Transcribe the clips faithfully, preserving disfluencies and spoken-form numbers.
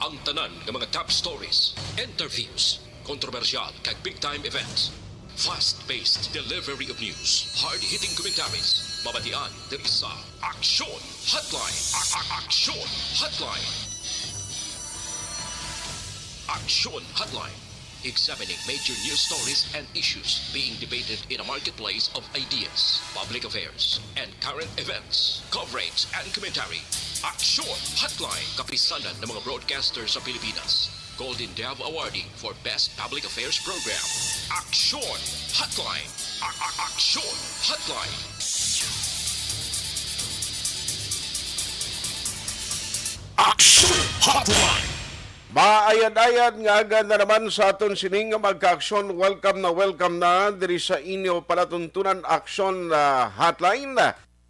Ang tanan nga mga top stories, interviews, kontrobersyal kag big time events. Fast-paced delivery of news, hard-hitting commentaries, mabatian diri sa Aksyon Hotline. A- a- Aksyon Hotline. Aksyon Hotline. Examining major news stories and issues being debated in a marketplace of ideas, public affairs, and current events. Coverage and commentary. Aksyon Hotline. Kapisanan ng mga broadcaster sa Pilipinas. Golden Dove Awardee for Best Public Affairs Program. Aksyon Hotline. A- a- Aksyon Hotline. Aksyon Hotline. Maayan-ayan nga aga na naman sa aton sining nga magkaaksyon. Welcome na welcome na diri sa inyo palatuntunan Aksyon, ah, Hotline.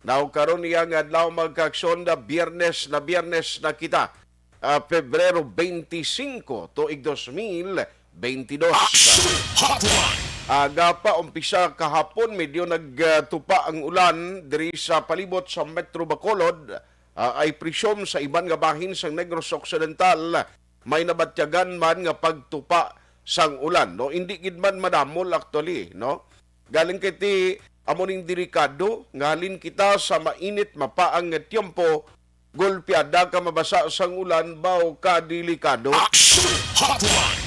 Now, karon iya nga adlaw magkaaksyon na Biyernes na Biyernes na kita. Ah, Pebrero twenty-five, tuig dos mil twenty-dos. Aksyon Hotline. Aga pa, umpisa kahapon, medyo nagtupa ang ulan diri sa palibot sa Metro Bacolod. Ah, I presume sa iban nga bahin sa Negros Occidental, may nabatyagan man nga pagtupa sang ulan, no? Hindi gid man madamol actually, no? Galing kay ti amo ning delikado nga halin kita sa mainit, mapaang nga tiyempo, gulpiada ka mabasa sang ulan, baw ka delikado. Aksyon Hotline.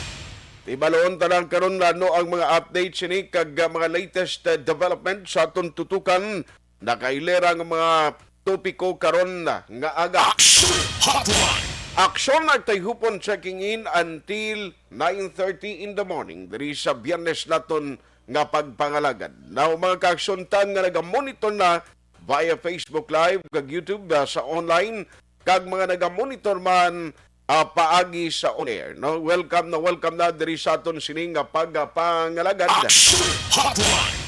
Tibaloon ta lang karon na no ang mga updates sini kag, ah, mga latest, ah, development sa aton tutukan. Nakailera nga mga topiko karon na nga aga. Aksyon Hotline. Aksyon nagtayhupon checking in until nine thirty in the morning diri sa Biyernes naton nga pagpangalagad. Now, mga kaaksyon, tan nga nagamonitor na via Facebook Live kag YouTube, ah, sa online, kag mga nagamonitor man, ah, paagi sa on air, no? Welcome na welcome na diri sa aton sining nga pagpangalagad. Aksyon Hotline.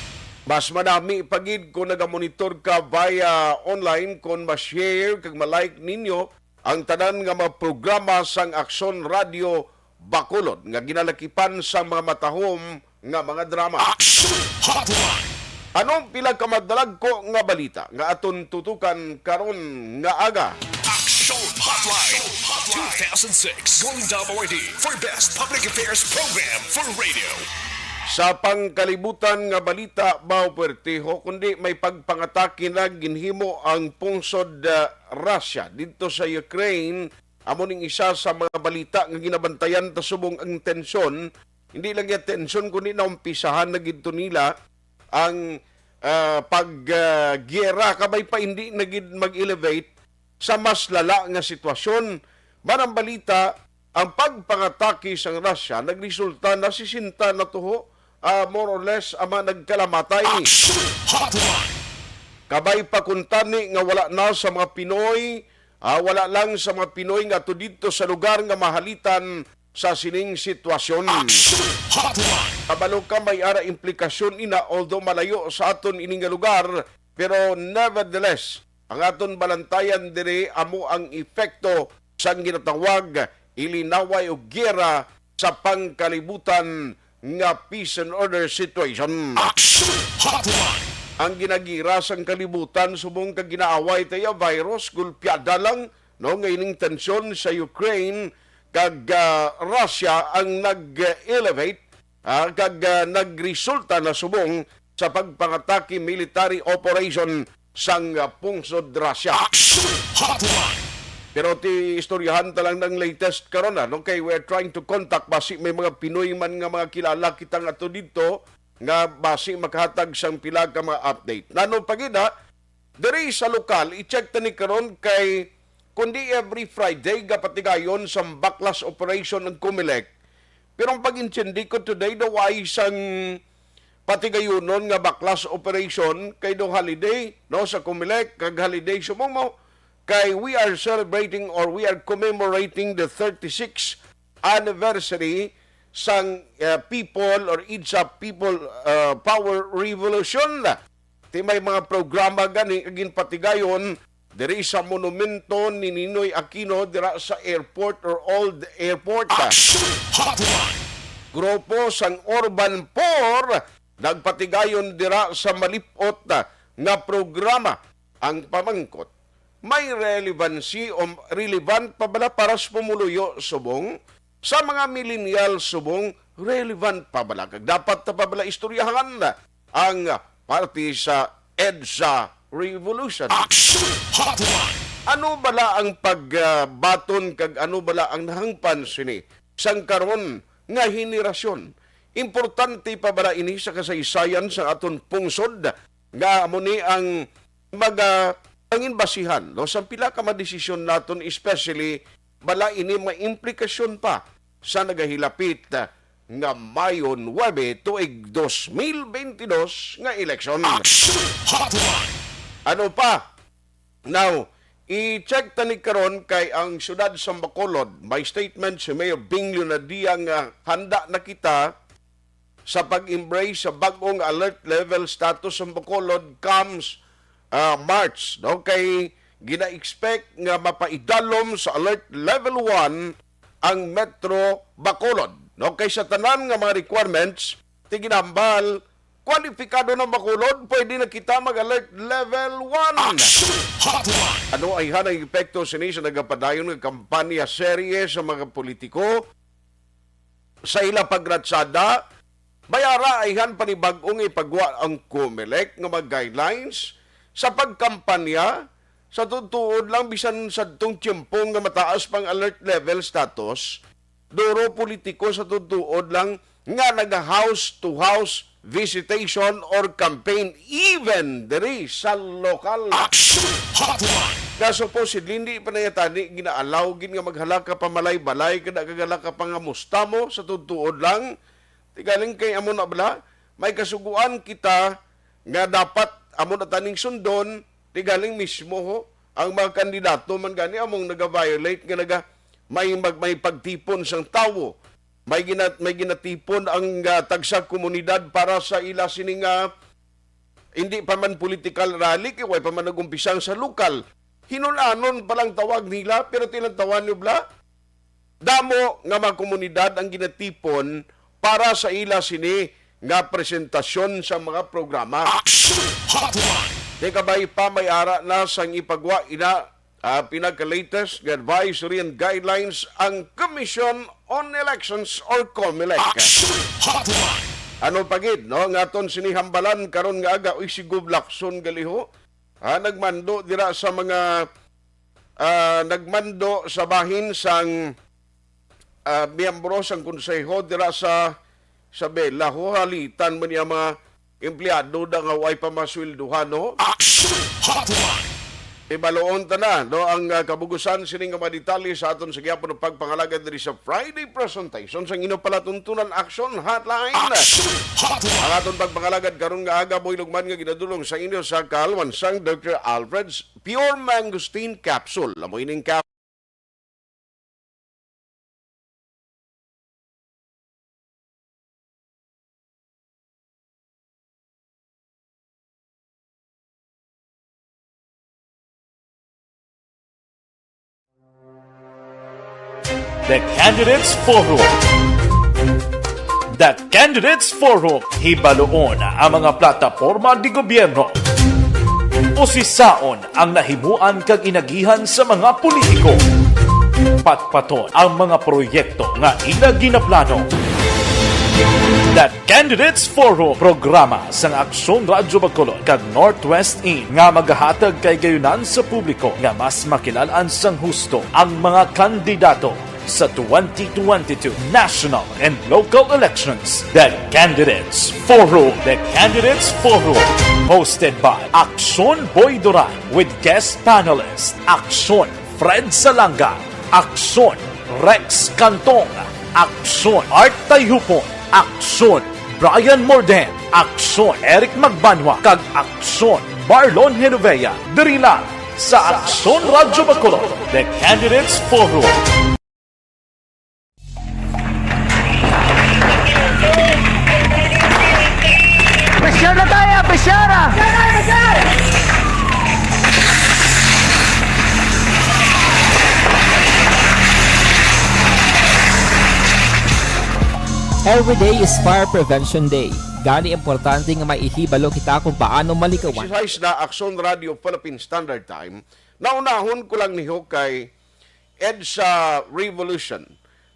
Mas madami pa gid kung nagamonitor ka via online, kung ma-share kag ma-like ninyo ang tanan nga mga programa sang Aksyon Radio Bacolod nga ginalakipan sa mga matahom nga mga drama. Aksyon Hotline. Ano ang pila ka madalagko nga balita nga aton tutukan karon nga aga? Aksyon Hotline two thousand six Golden Dove Awardee for Best Public Affairs Program for Radio. Sa pangkalibutan nga balita, baw pertiho, kundi may pagpangatake na ginhimo ang pungsod, ah, Russia didto sa Ukraine. Amo ning isa sa mga balita nga ginabantayan ta subong ang tensyon. Hindi lang ya tensyon, kundi naumpisahan na gid to nila ang, ah, pag, ah, giyera, kabay pa hindi na gid mag-elevate sa mas lala nga sitwasyon. Manang balita, ang pagpangatake sang Russia nagresulta na sesenta na tuho, ah, more or less, ang mga nagkalamatay. Aksyon Hotline. Kabay pa kuntani nga wala na sa mga Pinoy, ah, wala lang sa mga Pinoy nga ato didto sa lugar nga mahalitan sa sining sitwasyon. Aksyon Hotline. Kabalo ka, may ara implikasyon ina, although malayo sa aton ini nga lugar, pero nevertheless, ang aton balantayan diri amo ang epekto sang ginatawag ilinaway o giyera sa pangkalibutan nga peace and order situation. Aksyon Hotline. Ang ginagira sang kalibutan subong kag ginaaway ta ya virus, gulpiada lang, no, nga ining tensyon sa Ukraine kag, ah, Russia ang nag-elevate, ah, kag, ah, nagresulta na subong sa pagpangatake military operation sang, ah, pungsod Russia. Aksyon Hotline. Pero ti istoryahan ta lang ng latest karon, ano, kay we're trying to contact basi may mga Pinoy man nga mga kilala kita nga to didto nga basi makahatag sang pila ka mga update. Nano pa gid, ha? Diri sa lokal, i-check ta ni karon kay kundi every Friday gapatigayon sa baklas operation ang Comelec. Pero ang pag-intindi ko today daw ay sang patigayunon nga baklas operation kay daw holiday, no, sa Comelec, kag holiday subong mo kay we are celebrating or we are commemorating the thirty-sixth anniversary sang, uh, people or EDSA People, uh, Power Revolution. Ti may mga programa gani nga ginpatigayon diri sa monumento ni Ninoy Aquino dira sa airport or old airport. Action Hotline. Grupo sang Urban Poor nagpatigayon dira sa malip-ot nga programa. Ang pamangkot, may relevancy o relevant pa bala para sa pumuluyo subong, sa mga millennial subong, relevant pa bala? Kag dapat ta pa bala istoryahan ang parte sa EDSA Revolution? Action Hotline! Ano bala ang pagbaton kag ano bala ang nahangpan sini sang karon nga henerasyon? Importante pa bala ini sa kasaysayan sa aton pungsod nga amo ni ang maga-, ang inbasihan, no, sa pila ka mga desisyon naton, especially bala ini may implikasyon pa sa nagahilapit, ah, nga Mayo nuebe tuig dos mil bentidós nga eleksyon. Action Hotline! Ano pa? Now, i-check ta ni karon kay ang siyudad sa Bacolod, may statement si Mayor Bing Leonadia nga handa na kita sa pag-embrace sa bag-ong alert level status sa Bacolod comes, ah, March, no? Kay gina-expect nga mapaidalom sa alert level one ang Metro Bacolod, no? Kay sa tanan nga mga requirements, ti ginahambal, kwalipikado na Bacolod, pwede na kita mag-alert level one. Action Hotline! Ano ay hanang epekto sini sa nagapadayon nga kampanya serye sa mga politiko? Sa ila pagratsada, may ara ayhan panibag-ong ipagwa ang COMELEC nga mga guidelines sa pagkampanya sa tuod-tuod lang, bisan sadtong tiyempo nga mataas pang alert level status, duro politiko sa tuod-tuod lang nga naga house to house visitation or campaign even diri sa lokal. Action Hotline! Kaso po, si Lindy pa na yata ni ginaalaw gid nga maghala ka pa malay-balay, kada kagala ka pa nga musta mo sa tuod-tuod lang. Ti galing kay amo na bala, may kasuguan kita nga dapat amo na taning sundon, ti galing mismo ho, ang mga kandidato man gani among naga-violate nga naga, may mag-, may pagtipon sang tawo. May gina-, may ginatipon ang, ah, tagsa komunidad para sa ila sini nga hindi pa man political rally, kay way pa man nag-umpisa sa lokal. Hinun-anon pa lang tawag nila, pero tilantawan nyo bala, damo nga mga komunidad ang ginatipon para sa ila sini nga presentasyon sa mga programa. Action Hotline! Di kabay pa may ara na sang ipagwa ina, ah, pinaka-latest nga advisory and guidelines ang Commission on Elections or COMELEC. Action Hotline! Ano pa gid, no? Nga aton sini hambalan karon nga aga, uy, si Gob Lacson gali ho. Ah, nagmando dira sa mga, ah, nagmando sa bahin sang, ah, miyembro sang konseho dira sa Isabela, ho, halitan man niya mga empleyado da nga way pa masweldohan, no? Action Hotline! Ibaloon ta na, no, ang, ah, kabugusan sini nga mga detalye sa aton sa gihapon nga pagpangalagad diri sa Friday presentation sang inyo palatuntunan, Action Hotline. Action Hotline! Ang aton pagpangalagad karon nga aga, buhilog man nga ginadulong sa inyo sa kaalwan sang Doctor Alfred's Pure Mangosteen Capsule. Amo ining cap- The Candidates Forum. The Candidates Forum. Hibaluon ang mga plataporma di gobyerno. Usisaon ang nahimuan kag inagihan sa mga politiko. Patpaton ang mga proyekto nga ila ginaplano. The Candidates Forum, programa sang Aksyon Radyo Bacolod kag Northwest In nga magahatag kahigayonan sa publiko nga mas makilal-an sang husto ang mga kandidato sa twenty twenty-two national and local elections. The Candidates Forum. The Candidates Forum, hosted by Aksyon Boy Duran with guest panelist Aksyon Fred Salanga, Aksyon Rex Cantong, Aksyon Art Tayhupon, Aksyon Brian Morden, Aksyon Eric Magbanwa, kag Aksyon Marlon Genovea. Diri lang sa Aksyon Radyo Bacolod, The Candidates Forum. Pressure na tayo, pressure! Every day is Fire Prevention Day. Gani, importante nga may ihibalo kita kung paano malikawan. Exercise na Aksyon Radio Philippine Standard Time, Naunahon ko lang ni Hukay, EDSA Revolution.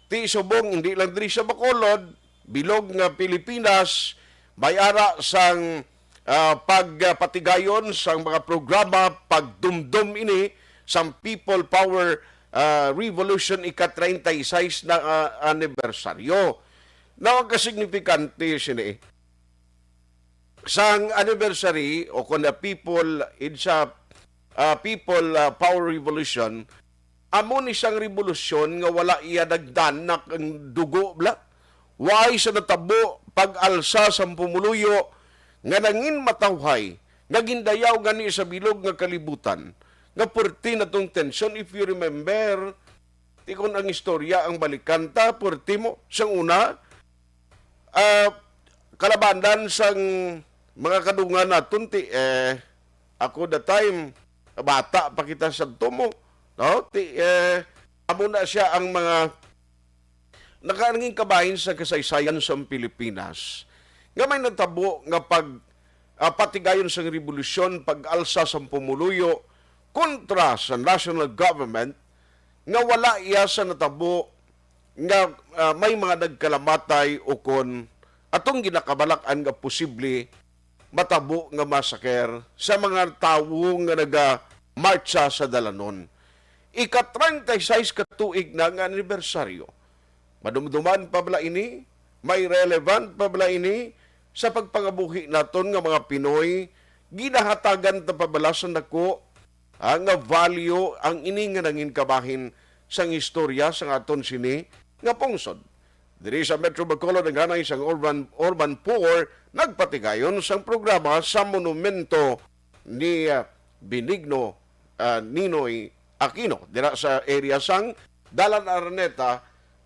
Ti subong, hindi lang diri sa Bacolod, bilog nga Pilipinas, may ara sang, ah, pagpatigayon sang mga programa, pagdumdom ini sang People Power, ah, Revolution ika-treinta y seis na, ah, anibersaryo. Now, ang kasignifikante sini, sang anniversary o kon the people, EDSA, ah, People, ah, Power Revolution, amo ni sang rebolusyon nga wala iya nagdanak ang dugo, bla. Wala sa natabo pag-alsa sang pumuluyo nga nangin matawhay, nga gindayaw gani sa bilog nga kalibutan, nga purti na tong tensyon. If you remember, ti kon ang istorya ang balikan ta, purti mo, sang una, ah, kalabanan sang mga kadungan naton, ti, eh, ako that time, bata pa kita sa tumo, no? Ti, eh, amo na siya ang mga nakalangin kabahin sa kasaysayan sa Pilipinas, nga may natabo nga pag, ah, patigayon sang rebolusyon, pag-alsa sang pumuluyo kontra sa national government, nga wala iya sa natabo nga, ah, may mga nagkalamatay o kon atong ginakabalak-an nga posible matabo nga massacre sa mga tawo nga nagamartsa sa dalanon. Ika-treinta y seis ka tuig na nga anibersaryo. Madumduman pa bala ini? May relevant pa bala ini sa pagpangabuhi naton nga mga Pinoy? Ginahatagan ta pa bala sa nako, ah, nga value ang ini nga nangin kabahin sang istorya sang aton sini nga pungsod? Diri sa Metro Bacolod, ang hanay sang Urban, Urban Poor nagpatigayon sang programa sa monumento ni, ah, Benigno, ah, Ninoy Aquino dira sa area sang Dalan Araneta,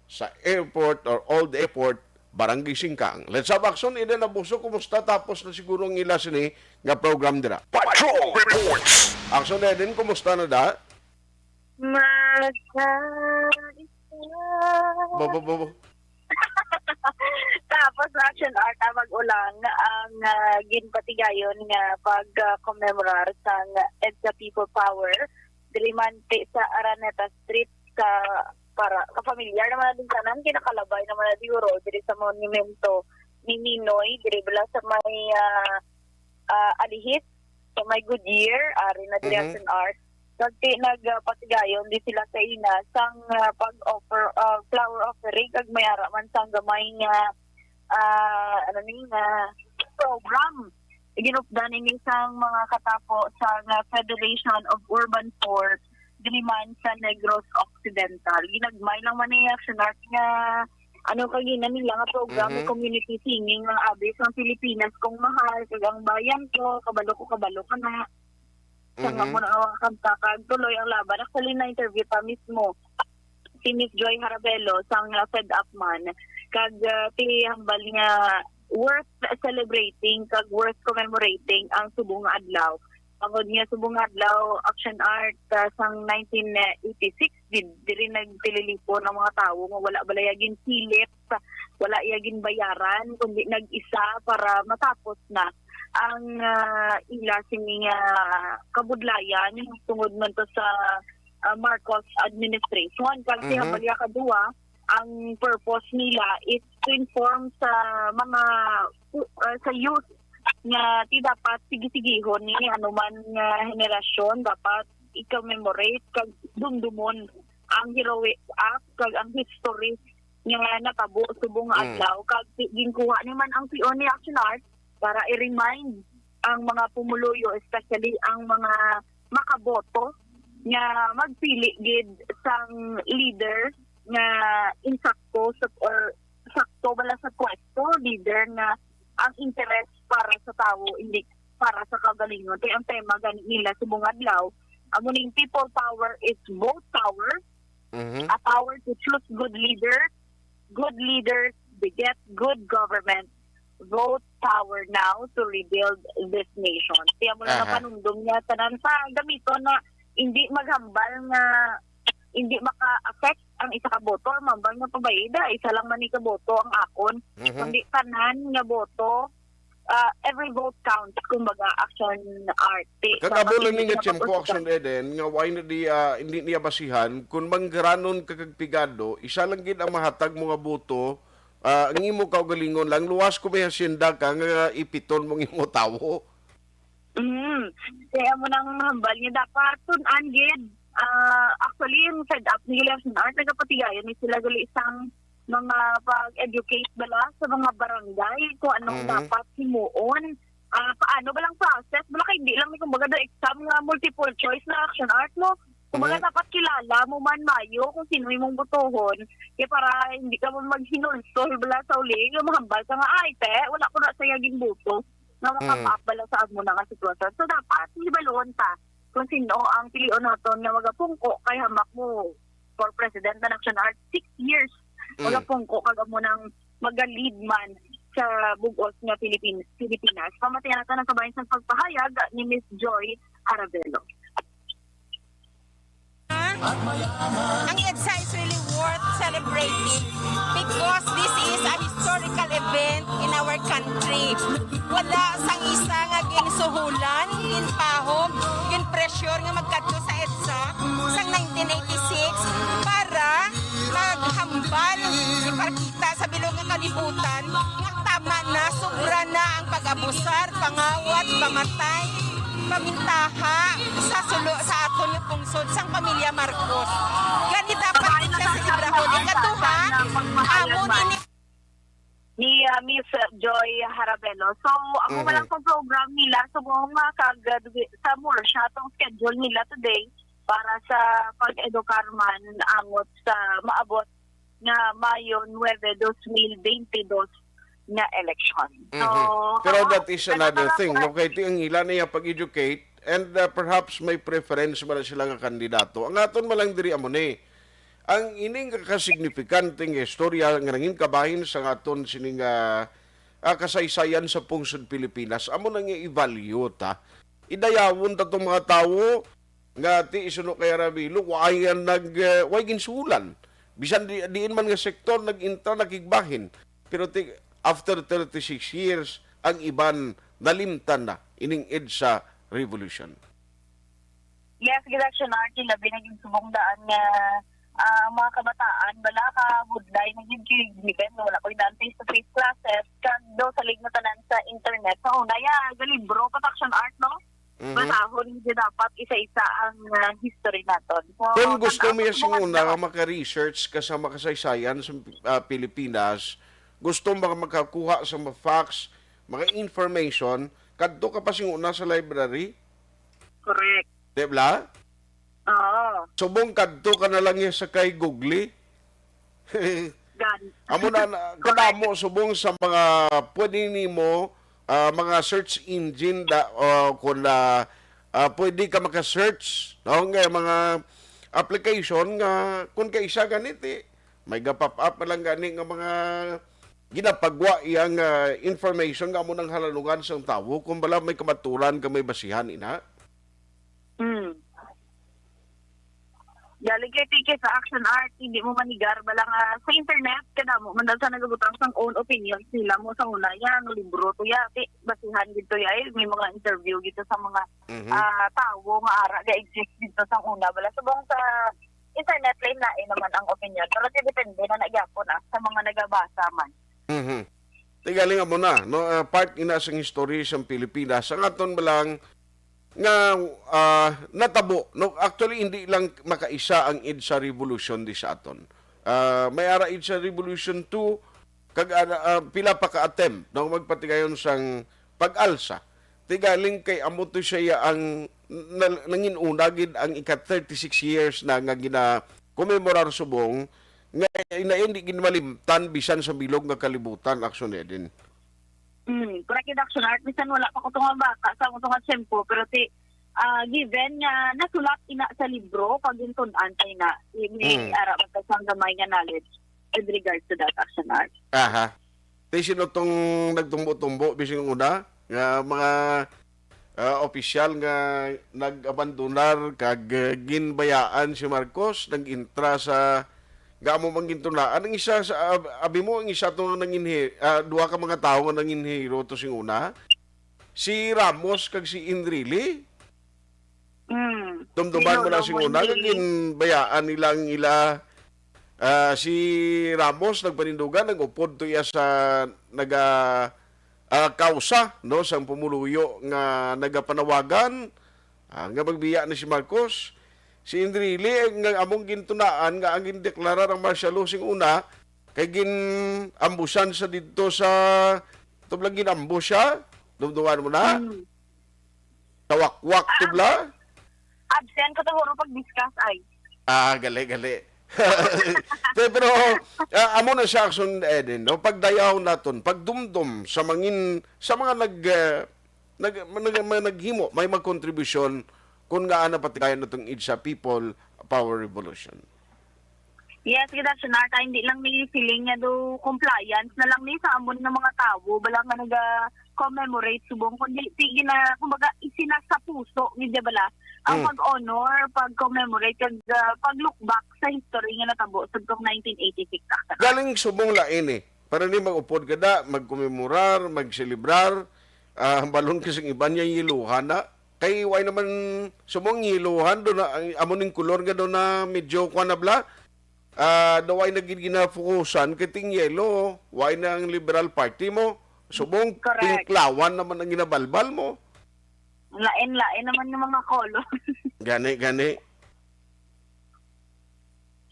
sa airport or old airport, Barangay Singkang. Let's have Action Eden Abuso. Kumusta? Tapos na siguro ang ila sini nga program dira. Patrol Reports. Action Eden, kumusta na da? Masa isa. Bo, bo, bo, bo. Tapos, Action Art, ah, mag-ulang ang, ah, ginpatigayon nga pag, ah, commemorar sang EDSA People Power diri man ti sa Araneta Street, sa para kapamilyar naman na din tanan, kinakalabay naman na di uro diri sa monumento ni Ninoy, diri bala sa may, ah, ah, Alihis, sa may Goodyear, ari na diri Mhm. Action Art. Nagti-, nagpatigayon di sila sa ina sang, ah, pag-offer, ah, flower offering, kag may ara man sang gamay nga, ah, ano ni, nga program. Ginupdan ini sang mga katapo sang, ah, Federation of Urban Poor diri man sa Negros Occidental. Ginagmay lang man ni Action Art nga, ano, kagina nila nga program ni Mhm. community singing nga abi sang Pilipinas Kong Mahal, kag Ang Bayan Ko, Kabalo Ko, Kabalo Ka Na. Sang Mhm. amo na nga mga kanta, kag Tuloy ang Laban. Actually, na-interview pa mismo si Miss Joy Harabelo sang, ah, Fed Up Man. Kag, ah, ti hambal nga worth celebrating kag worth commemorating ang subong nga adlaw. Tungod nga subong nga adlaw, Action Art, ah, sang nineteen eighty-six, di-, diri nagtililipon ang mga tawo nga wala bala iya ginsilip, wala iya ginbayaran, kundi nag-isa para matapos na ang, ah, ila sini nga kabudlayan tungod man to sa, ah, Marcos administration. Kag Mhm. siya bali ikaduha, ang purpose nila is to inform sa mga, uh, sa youth nga ti dapat sige-sigihon ni anuman nga henerasyon, dapat i-commemorate kag dumdumon ang heroic act kag ang history nga natabo subong nga Mm. adlaw. Kag ti-, ginkuha ni man ang P O ni Action Art para i-remind ang mga pumuluyo, especially ang mga makaboto, nga magpili gid sang leader nga insakto sa, or sakto bala sa pwesto, leader nga ang interes para sa tawo, hindi para sa kaugalingon. Kay ang tema gani nila subong adlaw, amo ning people power is vote power, Mhm. a power to choose good leader, good leaders beget good government. Vote power now to rebuild this nation. Kaya mo na Aha. napanumdum niya tanan sa gamiton na hindi maghambal nga hindi maka-affect ang isa ka boto, mambal nga pabayda, isa lang man ni ka boto ang akon. Mhm. Kundi tanan nga boto, ah, every vote counts, kumbaga, Action Art. Ti-, Kag dapat abo lang hindi ni nga ka tiyempo, mapag-usisa. Action Eden, nga why na di, ah, hindi niya basihan, kung manggaranon ka kag pigado, isa lang gid ang mahatag mo nga boto, ah, ang imo kaugalingon lang, luwas ko may hasyenda ka nga ipiton mong imo tawo. Mm. Kaya mo nang mahambal nga dapat tun-an gid. Ah, actually, yung fed up ni Action Art, nagapatigayon ni sila gali sang mga pag-educate bala sa mga barangay kung anong Mhm. dapat himuon. Ah, paano ba lang process? Bala kay hindi lang ni kumbaga do exam nga multiple choice na Action Art mo. Kumbaga Mhm. dapat kilala mo man mayo kung sino imong botohon. Kaya para hindi ka man maghinulsol bala sa uli, yung mahambal ka nga, "Ay, te, wala ko na saya ginboto." Nga Mhm. makapaap bala sa amo na nga sitwasyon. So dapat hibaluon ta kung sino ang pilion naton nga magapungko kay hamak mo for president na Action Art six years. Mm. Magapungko kag amo nang maga-lead man sa bug-os nga Philippines, Pilipinas. Pamatian nato ang kabahin sa pagpahayag ni Miss Joy Arabelo. Ang EDSA is really worth celebrating because this is a historical event in our country. Wala sang isa nga ginsuhulan, ginpahom, ginpressure nga magkadto sa EDSA sang nineteen eighty-six para maghambal, ipakita sa bilog nga kalibutan nga tama na, sobra na ang pag-abusar, pangawat, pamatay, pamintaha sa sulo sa aton nga pungsod sang pamilya Marcos. Gani dapat gid siya selebrahon. Ikaduha, amo ini ni, ah, Miss Joy Harabelo. So, amo Mhm. lang tong program nila subong nga kag, ah, sa Murcia tong schedule nila today para sa pag-edukar man angot sa maabot nga Mayo nuebe, dos mil benti dos nga eleksyon. So, Mhm. Pero ano, that is ano another talaga thing, no? Kay ti ang ila niya pag-educate and, uh, perhaps may preference man sila nga kandidato. Ang aton man lang diri amo ni, ang ining kakasignifikante nga istorya nga nangin kabahin sa aton sining, ah, ah, kasaysayan sa pungsod Pilipinas, amo na nga i-value ta. Idayawon ta tong mga tawo nga ti isuno kay Aramilo, way nag, eh, way ginsuhulan. Bisan di, diin man nga sektor nag-intra, nakigbahin. Pero ti, after thirty-six years, ang iban nalimtan na ining EDSA revolution. Yes, gid, Action Art, labi na gid subong daan nga, ah, ang mga kabataan bala kabudlay na gid kay given nga wala koy daan face-to-face classes, kag daw salig na tanan sa internet. Sa una, ya, galibro pa ta, Action Art, no? Mhm. Basahon gid dapat isa-isa ang, ah, history naton. So, kung gusto mo, ang sing una, nga maka-research ka sa makasaysayan sa, ah, Pilipinas, gusto mo makakuha sa mga facts, mga information, kadto ka pa sing una sa library. Correct. Di ba? Oo. Subong kadto ka na lang ya sa kay Google. Gan. Amo na, na, kadamo subong sa mga pwede nimo, ah, mga search engine da, o kung, ah, ah, pwede ka maka-search, no, nga mga application nga kung kaisa ganit, eh, may ga-pop up na lang gani nga mga ginapagwa iyang, ah, information nga amo nang halanungan sang tawo kung bala may kamaturan ka may basihan ina. Hmm. Galing kay T K sa Action Art, hindi mo manigar. Bala nga sa internet, kadamo man daw sa nagabutang sang own opinion sila mo sa una, yan, libro to ya. Ti, basihan gid to ya, eh. May mga interview gid to sa mga, Mhm. ah, tawo nga ara ga-exist gid to sa una. Bala subong sa internet, lain-lain naman ang opinion. Pero ti depende na nagyapon, ah, sa mga nagabasa man. Mhm. Ti galing amo na, no? Ah, part ina sang history sang Pilipinas. Ang aton ba lang nga, ah, natabo, no? Actually, hindi lang makaisa ang EDSA revolution di sa aton. Ah, may ara EDSA revolution two, kag, ah, ah, pila pa ka attempt, no? Magpatigayon sang pag-alsa. Ti galing kay amo to siya ang na, nangin-una gid ang ika thirty-six years na nga gina-commemorar subong nga ina hindi gid malimtan bisan sa bilog nga kalibutan, Action Eden. Mm, correct gid, Action Art. Bisan wala pa ko tunga bata sa akong tunga tiyempo, pero ti, ah, given nga nasulat ina sa libro, pag intun-an kay na, i-, may Mm. ara man ta sang gamay nga knowledge with regards to that, Action Art. Aha. Ti sino tong nagtumbo-tumbo bising una nga mga, ah, opisyal nga nag-abandonar kag, eh, ginbayaan si Marcos, nag-intra sa Nga amo man gintunaan ang isa sa, ab-, abi mo, ang isa to nga nanginhi-, ah, duha ka mga tawo nga nanginhiro to sing una, si Ramos kag si Enrile. Mm. Dumduman mo na sing una, nga ginbayaan nila ang ila, ah, si Ramos, nagpanindugan, nag-upod to iya sa naga, ah, kausa, no, sang pumuluyo nga nagapanawagan, ah, nga magbiya ni si Marcos. Si Enrile, nga among gintunaan nga ang gindeklara ang martial law sing una, kay gin-ambusan sa didto sa, tublang gin-ambush siya, dumduman mo na? Mm. Tawakwak, tubla? Absent ko, taguro pag-discuss, ay. Ah, gali, gali. Te, pero, ah, amo na siya, Action Eden, no? Pagdayaw naton, pagdumdom sa mangin, sa mga nag, ah, nag-, nag-, mga naghimo, may magkontribusyon kung nga ana patigayon natong EDSA People Power Revolution. Yes, gid, Action Art, hindi lang ni feeling nga do compliance na lang ni sa amon nga mga tawo, bala nga naga-commemorate subong, kundi sige na, kumbaga, isinasapuso ni, di bala, ang Mm. pag-honor, pag-commemorate, kag, ah, pag-look back sa history nga natabo sa tong nineteen eighty-six, Action Art. Galing subong lain eh. Para ni mag-upod ka da, magkomemorar, magselebrar, ah, balon ka sing iban niya, yiluhan na. Kay way naman subong yiluhan do na, ang amo ning kulor nga do na medyo kuan na bala. Ah, do way na gid ginafokusan kay ting yellow, way na ang Liberal Party mo. Subong Correct. Tinklawan naman ang ginabalbal mo. Lain-lain naman yung mga color. Gani, gani.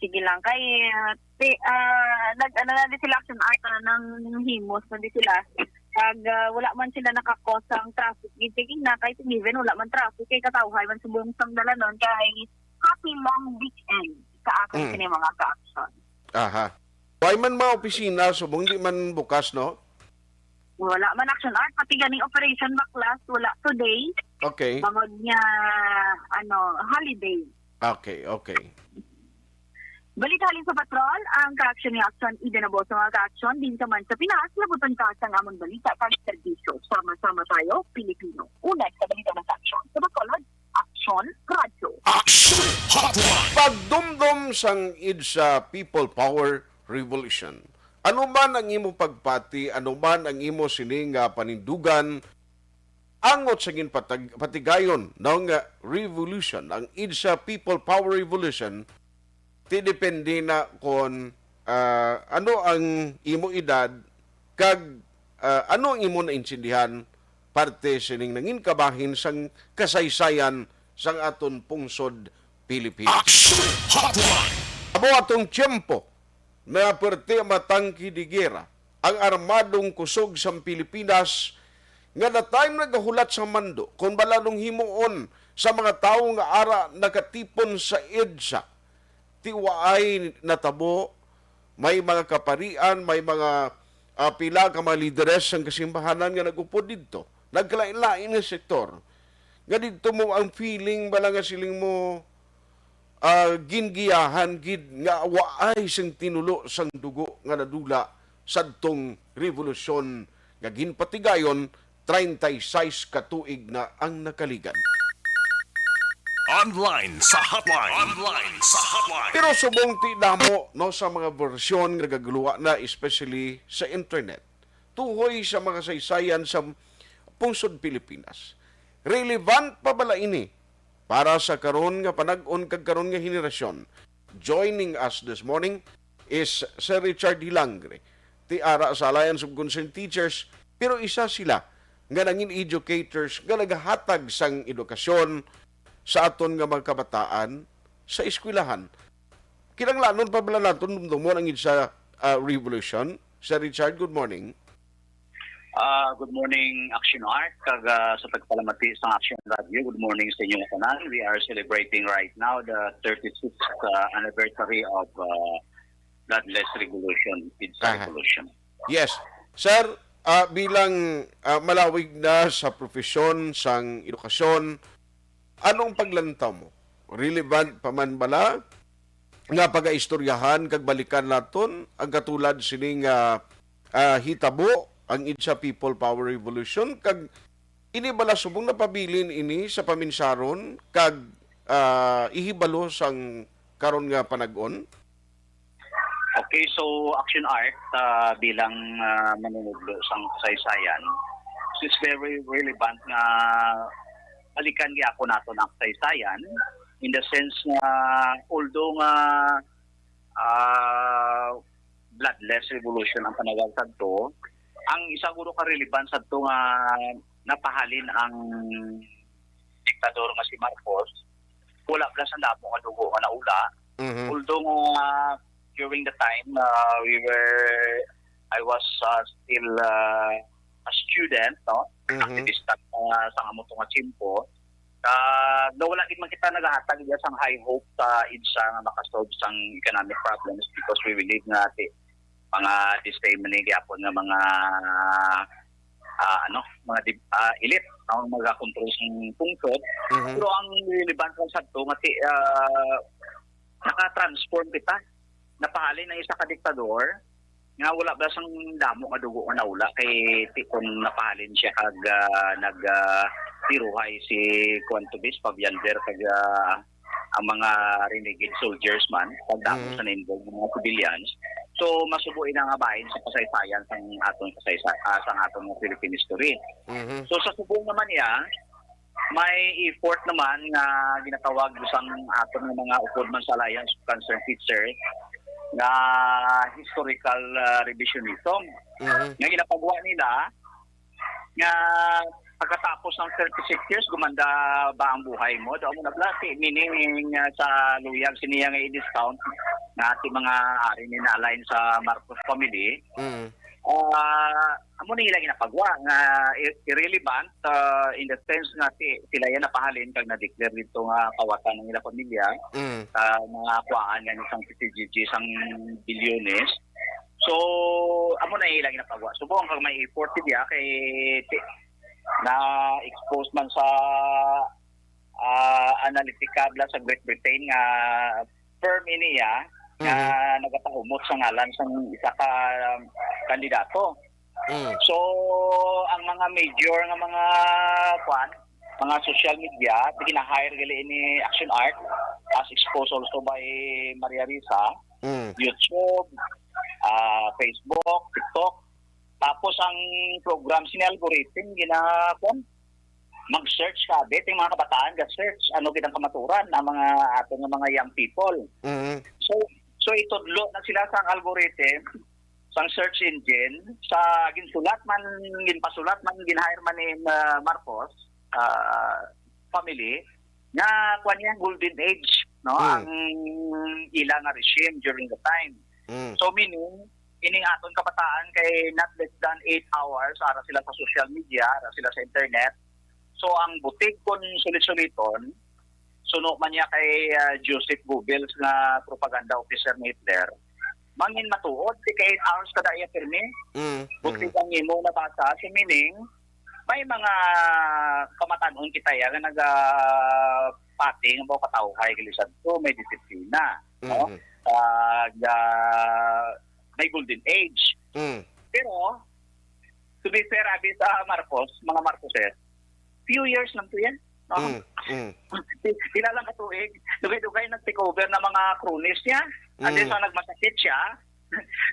Sige lang kay, ah, ti-, ah, nag-, ano na di sila, Action Art, ah, nang himos na di sila. Kag, ah, wala man sila nakakos ang traffic. Gid, sige na, kay even wala man traffic, kay katawhay man subong sang dalanon, kay happy long weekend sa aton Mm. sini mga ka-action. Aha. Way man mga opisina, subong di man bukas, no? Wala man, Action Art, pati ganing Operation Baklas, wala today. Okay. Bangod nga, ano, holiday. Okay, okay. Balita halin sa patrol, ang ka-action ni Action, ida na sa mga ka-action, din ka man sa Pinas, labuton ka sa amon balita kag serbisyo. Sama-sama tayo, Pilipino. Una sa balita ng action, sa Bacolod, Action Radio. Action Hotline. Pagdumdom sang EDSA People Power Revolution. Ano man ang imo pagpati, ano man ang imo sini nga panindugan, angot sa ginpatag-, patigayon, no, nga revolution, ang EDSA People Power Revolution, ti depende na kon, ah, ano ang imo edad, kag, ah, ano ang imo naintindihan parte sining nangin kabahin sang kasaysayan sang aton pungsod Pilipinas. Action Hotline. Amo atong tiyempo, mga puwerte matangki di gera, ang armadong kusog sang Pilipinas nga na time nagahulat sa mando kon bala nung himuon sa mga tawo nga ara nakatipon sa EDSA. Ti waay natabo, may mga kaparian, may mga, ah, pila ka mga lideres sang kasimbahanan nga nag-upod didto. Nagkalain-lain nga sektor. Nga didto mo ang feeling bala nga siling mo, ah, gingiyahan gid nga waay sing tinulo sang dugo nga nadula sadtong rebolusyon nga ginpatigayon treinta y seis ka tuig na ang nakaligad. Online sa hotline. Online sa hotline. Pero subong ti damo, no, sa mga bersyon nga nagaguluwa na, especially sa internet, tuhoy sa mga saysayan sa pungsod Pilipinas. Relevant pa bala ini para sa karon nga panag-on kag karon nga henerasyon? Joining us this morning is Sir Richard Hilangre, ti ara sa Alliance of Concerned Teachers, pero isa sila nga nangin educators nga nagahatag sang edukasyon sa aton nga mga kabataan sa eskwelahan. Kinahanglanon pa bala naton dumdumon ang EDSA, ah, revolution? Sir Richard, good morning. Ah, good morning, Action Art, kag, ah, sa pagpalamati sa Action Radio. Good morning sa inyo tanan. We are celebrating right now the thirty-sixth, ah, anniversary of, ah, Bloodless Revolution, EDSA Aha. Revolution. Yes. Sir, ah, bilang, ah, malawig na sa profesyon, sang edukasyon, anong paglantaw mo? Relevant pa man bala nga pagaistoryahan kag balikan naton ang katulad sini nga, ah, hitabo, ang EDSA People Power Revolution, kag ini bala subong napabilin ini sa paminsaron kag, ah, ihibalo sang karon nga panag-on? Okay, so Action Art, ah, bilang, ah, manunudlo sang kasaysayan, is very relevant nga balikan gyapon nato ang kasaysayan, in the sense nga, although nga, ah, bloodless revolution ang panawag sadto, ang isa guro ka relevance sadto nga napahalin ang diktador nga si Marcos, wala bala sang damo nga dugo nga naula. Mhm. Although nga during the time, uh, we were, I was, uh, still, uh, a student, no? Mhm. Aktivista, uh, sa amo to nga tiyempo. Uh, no, wala gid man kita nagahatag diya sang high hope sa EDSA nga makasolve sang economic problems because we believe nga ti mga the same man gyapon nga mga, ah, ano, mga dib-, ah, elite, no, magakontrol sa pungsod. Mhm. Pero ang relevant lang sadto nga ti-, ah, naka-transform kita. Napahalin ang isa ka diktador nga wala ba sang damo nga dugo nga naula kay ti-, kung napahalin siya kag, ah, nag, ah, tiruhay si Kuan to Bis, Fabian Ver kag, ah, ang mga renegade soldiers man, pagdamo Mm. sa na-involve ng mga civilians. So, masubo ina nga bahin sa kasaysayan sang aton kasaysa-, ah, sang aton nga Philippine history. Mhm. So, sa subong naman niya, may effort naman nga ginatawag sang aton nga mga upod man sa Alliance of Concerned Teachers nga historical, ah, revisionism. Mhm. Nga ginapagawa nila nga pagkatapos ng thirty-six years, gumanda ba ang buhay mo? Daw mo na plati, meaning, ah, sa luyag siniya nga i-discount nga ating mga ari ni na-align sa Marcos family. Mm. Ah, amo ni ila ginapagwa nga i-, irrelevant, ah, in the sense nga si, sila yan napahalin kag na-declare dito nga kawatan ng ila pamilya. Mm. Ah, mga kuwaan nga ni sang C C G G, sang bilyones. So, amo na ila ginapagwa. Subong kag may effort diya kay ti-, na-expose man sa, ah, analytica bala sa Great Britain nga firm ini ya nga Mhm. nagapahumot sa ngalan sang isa ka, um, kandidato. Mm. So, ang mga major nga mga, kwan, mga social media, gina-hire gali ni Action Art, as exposed also by Maria Risa, Mm. YouTube, ah, Facebook, TikTok. Tapos ang program sini algorithm, gina-, kwan, mag-search ka, bet, yung mga kabataan, ga-search, ano gid ang kamaturan, ang mga ato nga mga young people. Mhm. So, so itudlo na sila sa algorithm, sang search engine, sa ginsulat man, ginpasulat man, gin-hire man ni, uh, Marcos, uh, family, nga kuwan niya, golden age, no? Mm. Ang ila nga regime during the time. Mm. So, meaning, ining aton kabataan kay not less than eight hours ara sila sa social media, ara sila sa internet. So, ang butig kon sulit-suliton, suno man niya kay, ah, Joseph Goebbels nga propaganda officer ni Hitler, mangin matuod, di ka eight hours kada iya pirmi. Mm, Butig mm. ang imo nabasa, so meaning, may mga kamatanon kita ya nga nagapati nga mga katawhay, kalisad ko, may disiplina, no? Mm. Kag, ah, may golden age. Mm. Pero, to be fair, abi sa Marcos, mga Marcoses, few years lang to yan. No? Mm, mm. Pila lang ka tuig, dugay-dugay nag-take over na mga cronies niya. And then, Mm. nang nagmasakit siya,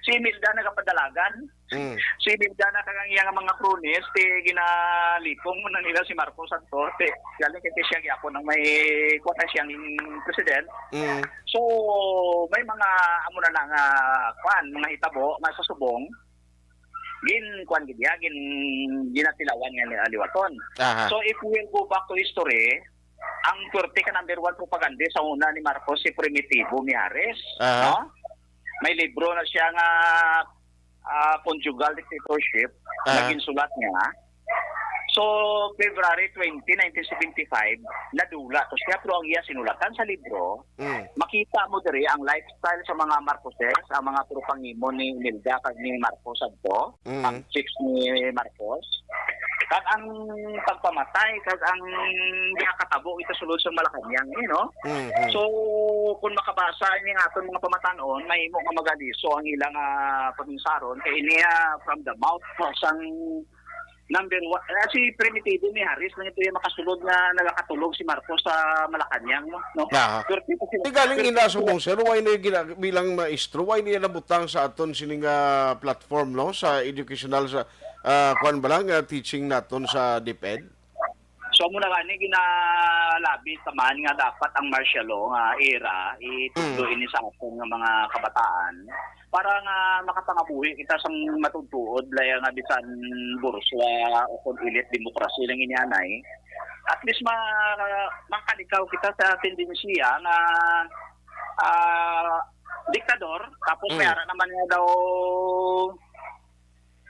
si Imelda nagapadalagan. Mm. Si Imelda na kag ang iyang mga cronies, ti ginalipong mo na nila si Marcos Santos. Ti, galing kay siya gyapon ang may kuwata siyang president. Mm. So, may mga amo na na nga, kwan, mga hitabo nga sa subong, gin, kwan gid ya, gin, ginatilawan nga ni aliwaton. Aha. So, if we will go back to history, ang pwerte ka number one propagandist sa una ni Marcos, si Primitivo Mijares, Aha. no? May libro na siya nga, ah, Conjugal Dictatorship, Aha. na ginsulat niya. So, February twenty, nineteen seventy-five, nadula to siya, pero ang iya sinulatan sa libro, Mm. makita mo diri ang lifestyle sa mga Marcoses, ang mga propangimo ni Imelda kag ni Marcos adto, Mm. ang chicks ni Marcos. Kag ang pagpamatay, kag ang ginakatabo ito sulod sa Malacañang, eh, no? Mm, mm. So, kung makabasa ini nga aton mga pamatanon, mahimo nga magaliso ang ilang, ah, paghinsaron kay ini, ah, from the mouth sang Number one, ah, si Primitivo Mijares lang ito yung makasulod nga nagakatulog si Marcos sa Malacañang, no? No? Aha. Pero kita sila, Di galing pero ina kita sa sila, kung sir, why na yung gina-, bilang maestro, why niya nabutang sa aton sining, ah, platform, no? Sa educational, sa, ah, kwan ba lang, ah, teaching naton sa DepEd? So, amo na gani, ginalabi ta man nga dapat ang martial law nga era, itudlo Mm. ini sa aton nga mga kabataan para nga makapangabuhi kita sang matutuod, laya nga bisan burswa o kung elite demokrasya lang ini anay. At least ma-, makalikaw kita sa tendensiya nga, ah, diktador, tapos may Mm. ara naman nga daw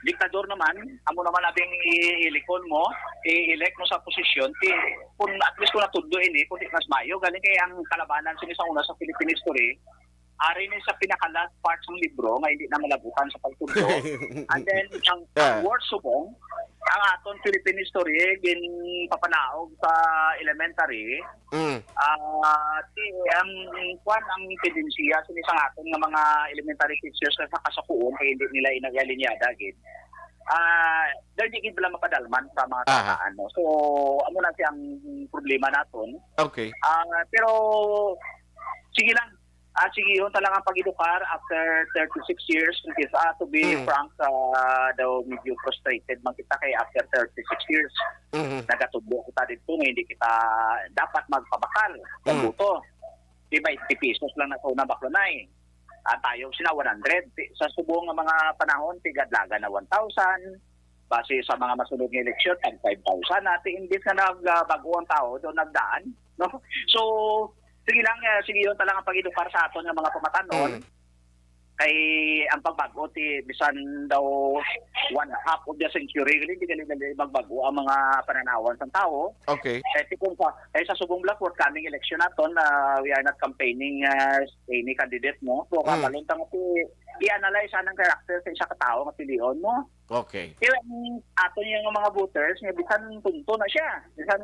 diktador naman, amo naman abing i-, ilikon mo, i-elect mo sa posisyon, ti, kung at least kung natudlo ini, kung di mas mayo, galing kay ang kalabanan sini sa una sa Philippine history, ari ni sa pinaka-last part sang libro nga hindi na malabutan sa pagtudlo. And then, ang, ang Yeah. worst subong, ang aton Philippine history, ginpapanaog sa elementary, Mm. Ah, ti, ang, kwan, ang tendensiya sini sa aton nga mga elementary teachers sa kasukuon kay hindi nila inagalinyada gid. Ah, dahil di gid bala mapadalman sa mga Aha. kabataan, no? So, amo na siyang problema naton. Okay. Ah, pero, sige lang. Ah, sige, yun talaga ang pag-edukar after thirty-six years. Which is, ah, to be Mm. frank, ah, daw medyo frustrated man kita kay after thirty-six years, Mhm. nagatudlo kita dito nga hindi kita dapat magpabakal sa Mm. buto. Di ba, twenty pesos lang na sa una, baklonay. Ang tayo sila one hundred. Ti-, sa subong nga mga panahon, tigadlagan na one thousand. Base sa mga masunod nga eleksyon, tag five thousand na. Ti, imbis nga nag-, ah, bago ang tao, doon nagdaan. No? So, sige lang, ah, sige yun talaga ang pag-edukar sa aton nga mga pamatanon. Mm. Kay ang pagbago, ti, bisan daw one half of the century, gali, di gali, gali magbago ang mga pananawan sa tao. Okay. Kay ti kung sa, kay sa subong lang forthcoming election naton, ah, we are not campaigning, ah, any candidate, no? So, Mm. kabalon ta nga ti, i-analyze anang character sa isa ka tawo nga pilion mo. Okay. Kaya ang aton yung mga voters, nga bisan tunto na siya, bisan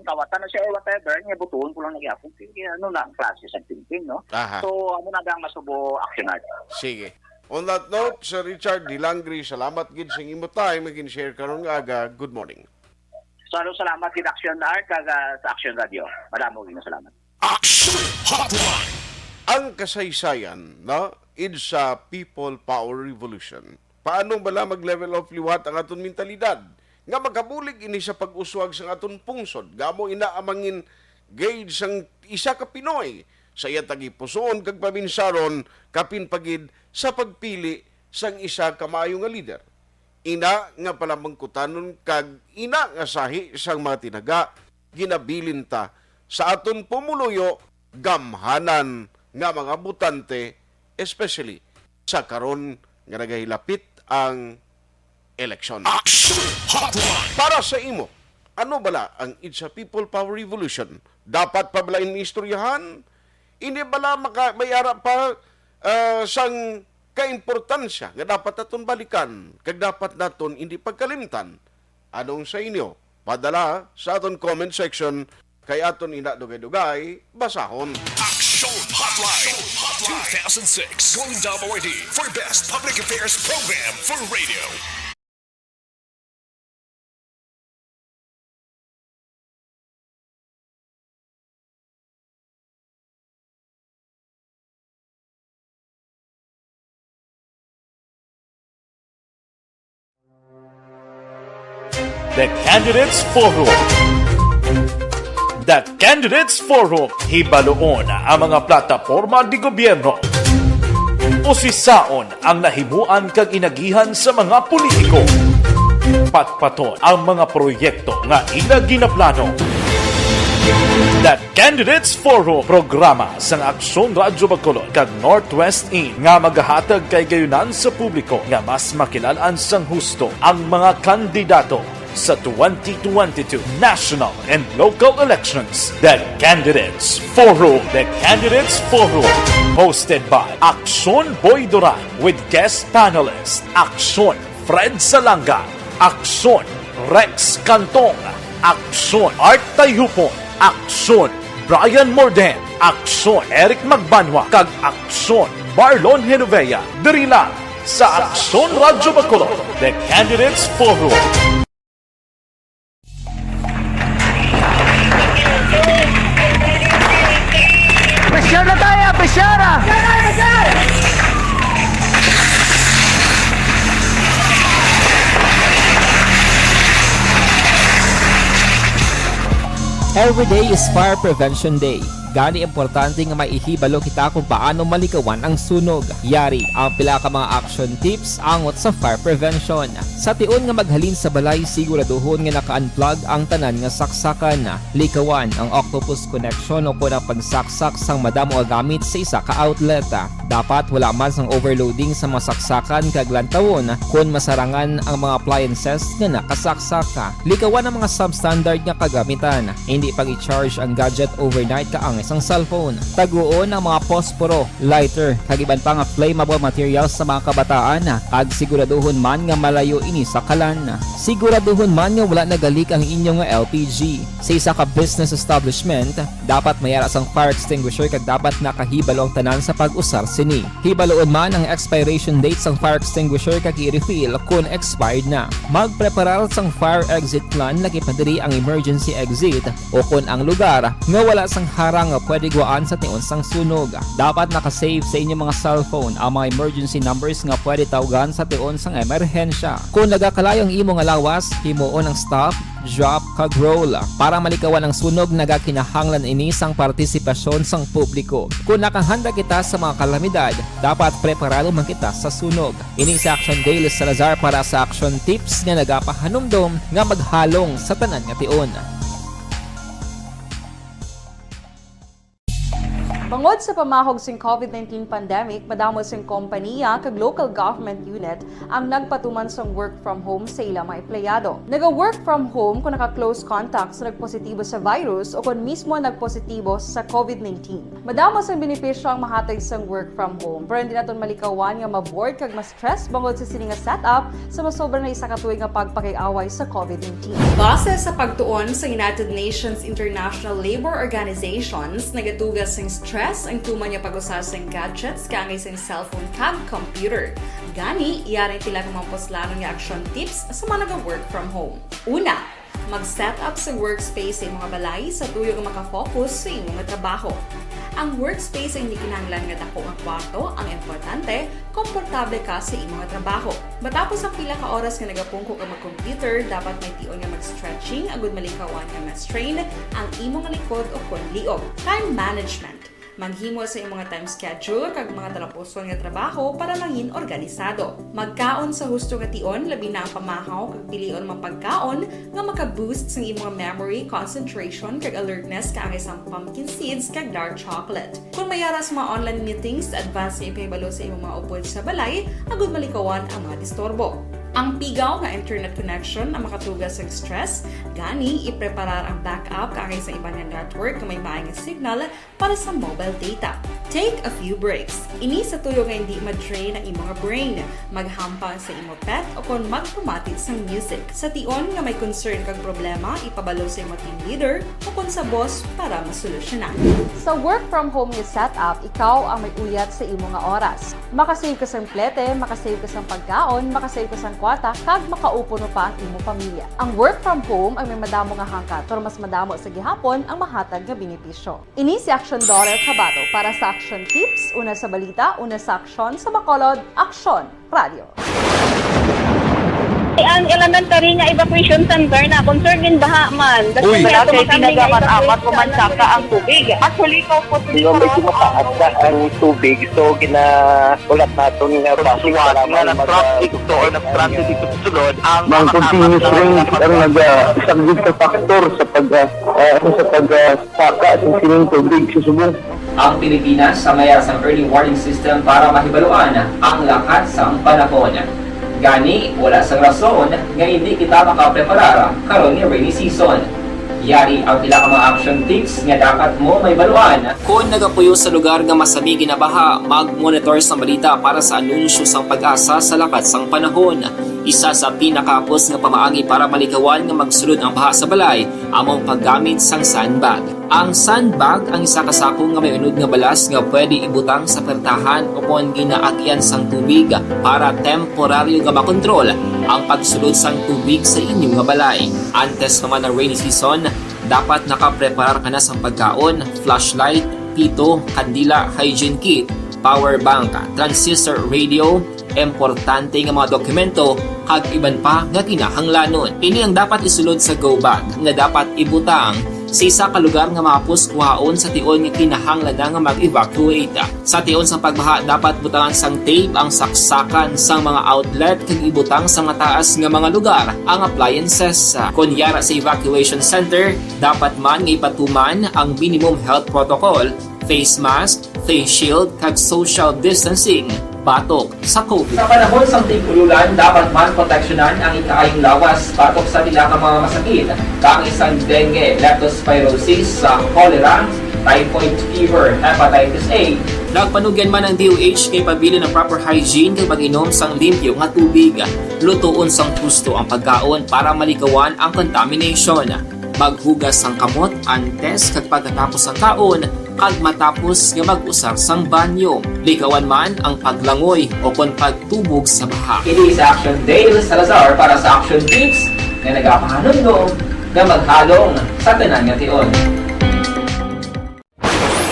kawatan na siya or whatever, nga butuhon ko lang nagyapon. Kaya ano na ang klase sa thinking, no? Aha. So, amo na ang masubo, Action Art. Sige. On that note, Sir Richard Dilangri, salamat gid sa imo time nga gin-share karon nga aga. Good morning. So, ano, salamat gid, Action Art, kag, ah, sa Action Radio. Madamo gid nga salamat. Action Hotline. Ang kasaysayan, no, is a people power revolution. Paano bala mag-level of liwat ang aton mentalidad nga makabulig ini sa pag-uswag sang aton pungsod? Nga amo ina ang mangin gauge sang isa ka Pinoy sa iya tagipusoon kag paminsaron, kapin pa gid sa pagpili sang isa ka maayo nga lider. Ina nga palamangkutanon kag ina nga sahi sang mga tinaga, ginabilin ta sa aton pumuluyo, gamhanan nga mga botante, especially sa karon nga nagahilapit ang eleksyon. Action Hotline. Para sa imo, ano bala ang It's a People Power Revolution? Dapat pa bala ini istoryahan? Hindi bala maka-, may ara pa, ah, sang kaimportansya nga dapat naton balikan kag dapat naton hindi pagkalimtan? Anong sa inyo? Padala sa aton comment section kay aton ina dugay-dugay basahon. Action Hotline two thousand six. Going down already for best public affairs program for radio. The Candidates Forum. The Candidates Forum. Hibaluon ang mga plataporma di gobyerno. Usisaon ang nahimuan kag inagihan sa mga politiko. Patpaton ang mga proyekto nga ila ginaplano. The Candidates Forum, programa sang Aksyon Radyo Bacolod kag Northwest In nga magahatag kay gayunan sa publiko nga mas makilal-an sang husto ang mga kandidato sa twenty twenty-two national and local elections. The Candidates Forum. The Candidates Forum, hosted by Aksyon Boy Duran with guest panelist Aksyon Fred Salanga, Aksyon Rex Cantong, Aksyon Art Tayhupon, Aksyon Brian Morden, Aksyon Eric Magbanwa, kag Aksyon Marlon Genovea. Diri lang sa Aksyon Radyo Bacolod, The Candidates Forum. Every day is Fire Prevention Day. Gani importante nga maihibalo kita kung paano malikawan ang sunog. Yari ang pila ka mga action tips angot sa fire prevention. Sa tion nga maghalin sa balay, siguraduhon nga naka-unplug ang tanan nga saksakan. Likawan ang octopus connection o kon ang pagsaksak sang madamo nga gamit sa isa ka outlet. Dapat wala man sang overloading sa mga saksakan kag lantawon kon masarangan ang mga appliances nga nakasaksak. Likawan ang mga substandard nga kagamitan. Hindi pag-i-charge ang gadget overnight kaangay sang cellphone. Taguon ang mga posporo, lighter, kag iban pa nga flammable materials sa mga kabataan, kag siguraduhon man nga malayo ini sa kalan. Siguraduhon man nga wala nagalik ang inyo nga L P G. Sa isa ka business establishment, dapat may ara sang fire extinguisher kag dapat nakahibalo ang tanan sa pag-usar sini. Hibaloon man ang expiration date sang fire extinguisher kag i-refill kon expired na. Magpreparar sang fire exit plan, lakip na diri ang emergency exit o kon ang lugar nga wala sang harang nga pwede gwaan sa tion sang sunog. Dapat naka-save sa inyo mga cellphone ang mga emergency numbers nga pwede tawgan sa tion sang emerhensya. Kon nagakalayo ang imo nga lawas, himuon ang stop, drop, kag roll. Para malikawan ang sunog, nagakinahanglan ini sang partisipasyon sang publiko. Kon nakahanda kita sa mga kalamidad, dapat preparado man kita sa sunog. Ini si Action Daily Salazar para sa Action Tips nga nagapahanumdom nga maghalong sa tanan nga tion. Bangod sa pamahog sing covid nineteen pandemic, madamo sing kompaniya kag local government unit ang nagpatuman sang work from home sa ila mga empleyado. Naga-work from home kung naka-close contact sa nagpositibo sa virus o kon mismo nagpositibo sa covid nineteen. Madamo sang benepisyo ang mahatag sang work from home, pero hindi naton malikawan nga ma-bored kag ma-stress bangod sa sini nga setup sa masobra na isa ka tuig nga pagpakig-away sa covid nineteen. Base sa pagtuon sa United Nations International Labor Organizations, nagatuga sing stress ang tuman nga pag-usa sing gadgets kaangay sing cellphone kag computer. Gani, yari ang pila ka mga puslanon nga action tips sa mga naga-work from home. Una, mag-set up sa workspace sa imong balay sa tuyo nga maka-focus sa imo nga trabaho. Ang workspace ay hindi kinahanglan nga dako nga kwarto, ang importante, komportable ka sa imo nga trabaho. Matapos ang pila ka oras nga nagapungko ka mag-computer, dapat may tion nga mag-stretching agud malikawan nga ma-strain ang imo nga likod o kon liog. Time management. Maghimo sa imong nga time schedule kag mga talapuson nga trabaho para mangin organisado. Magkaon sa husto nga tion, labi na ang pamahaw kag pilion mga pagkaon nga maka-boost sang imong memory, concentration, kag alertness kaangay sang pumpkin seeds kag dark chocolate. Kon may ara sa mga online meetings, advance nga ipahibalo sa imong mga upod sa balay agud malikawan ang mga disturbo. Ang pigaw nga internet connection ang makatuga sang stress, gani ipreparar ang backup kaangay sa iban nga network nga may maay nga signal para sa mobile data. Take a few breaks. Ini sa tuyo nga hindi ma-drain ang imo nga brain. Maghampang sa imo pet o kon magpamati sang music. Sa tion nga may concern kag problema, ipabalo sa imo team leader o kon sa boss para masolusyonan. Sa work from home nga setup, ikaw ang may uyat sa imo nga oras. Makasave ka sang plete, makasave ka sang pagkaon, makasave ka sang kwarta, kag makaupod pa ang imo pamilya. Ang work from home ay may madamo nga hangkat, pero mas madamo sa gihapon ang mahatag nga benepisyo. Ini si Aksyon Dorel Cabato para sa Aksyon Tips, una sa balita, una sa aksyon, sa Bacolod, Aksyon Radio. Ang elementary nga evacuation center na concerned din baha man. Uy. Wala kay tinaga man amat o mansaka ang tubig. Actually, ko po. Di ba, medyo mataas na ang tubig, so ginaulat naton nga basi nga nag-traffic to or nag-transit dito sa sulod ang mga continuous rain ang nagasaglit sa factor sa pag, ah, ah, sa pag, ah, saka sa sining tubig sa subong. Ang Pilipinas sa mayar sang early warning system para mahibaluan ang lakat sang panahon. Gani, wala sang rason nga hindi kita makapreparar karon nga rainy season. Yari ang pila ka mga action tips nga dapat mo mahibaluan. Kon nagapuyo sa lugar nga masami ginabaha, mag-monitor sang balita para sa anunsyo sang PAGASA sa lakat sang panahon. Isa sa pinakahapos nga pamaagi para malikawan nga magsulod ang baha sa balay amo ang paggamit sang sandbag. Ang sandbag ang isa ka sako nga may unod nga balas nga pwede ibutang sa pertahan o kon ginaagian sang tubig para temporaryo nga makontrol ang pagsulod sang tubig sa inyo nga balay. Antes pa man ang rainy season, dapat nakapreparar ka na sang pagkaon, flashlight, pito, kandila, hygiene kit, power bank, transistor radio, importante nga mga dokumento, kag iban pa nga kinahanglanon. Ini ang dapat isulod sa go bag nga dapat ibutang sa isa ka lugar nga mahapos kuhaon sa tion nga kinahanglan na nga mag-evacuate. Sa tion sang pagbaha, dapat butangan sang tape ang saksakan sang mga outlet kag ibutang sa mataas nga mga lugar ang appliances. Kon yara sa evacuation center, dapat man nga ipatuman ang minimum health protocol, face mask, face shield, kag social distancing batok sa COVID. Sa panahon sang tig-ululan, dapat man proteksyonan ang ikaayong lawas batok sa pila ka mga masakit, kaangay sang dengue, leptospirosis, sa cholera, typhoid fever, hepatitis A. Nagpanugyan man ang D O H kay pabilin ang proper hygiene kag pag-inom sang limpyo nga tubig. Lutoon sang husto ang pagkaon para maligawan ang contamination. Maghugas sang kamot antes kag pagkatapos sang kaon, kag matapos nga mag-usar sang banyo. Likawan man ang paglangoy o kon pagtubog sa baha. Ini si Action Dale Salazar para sa Action Tips nga nagapahanumdom nga maghalong sa tanan nga tion.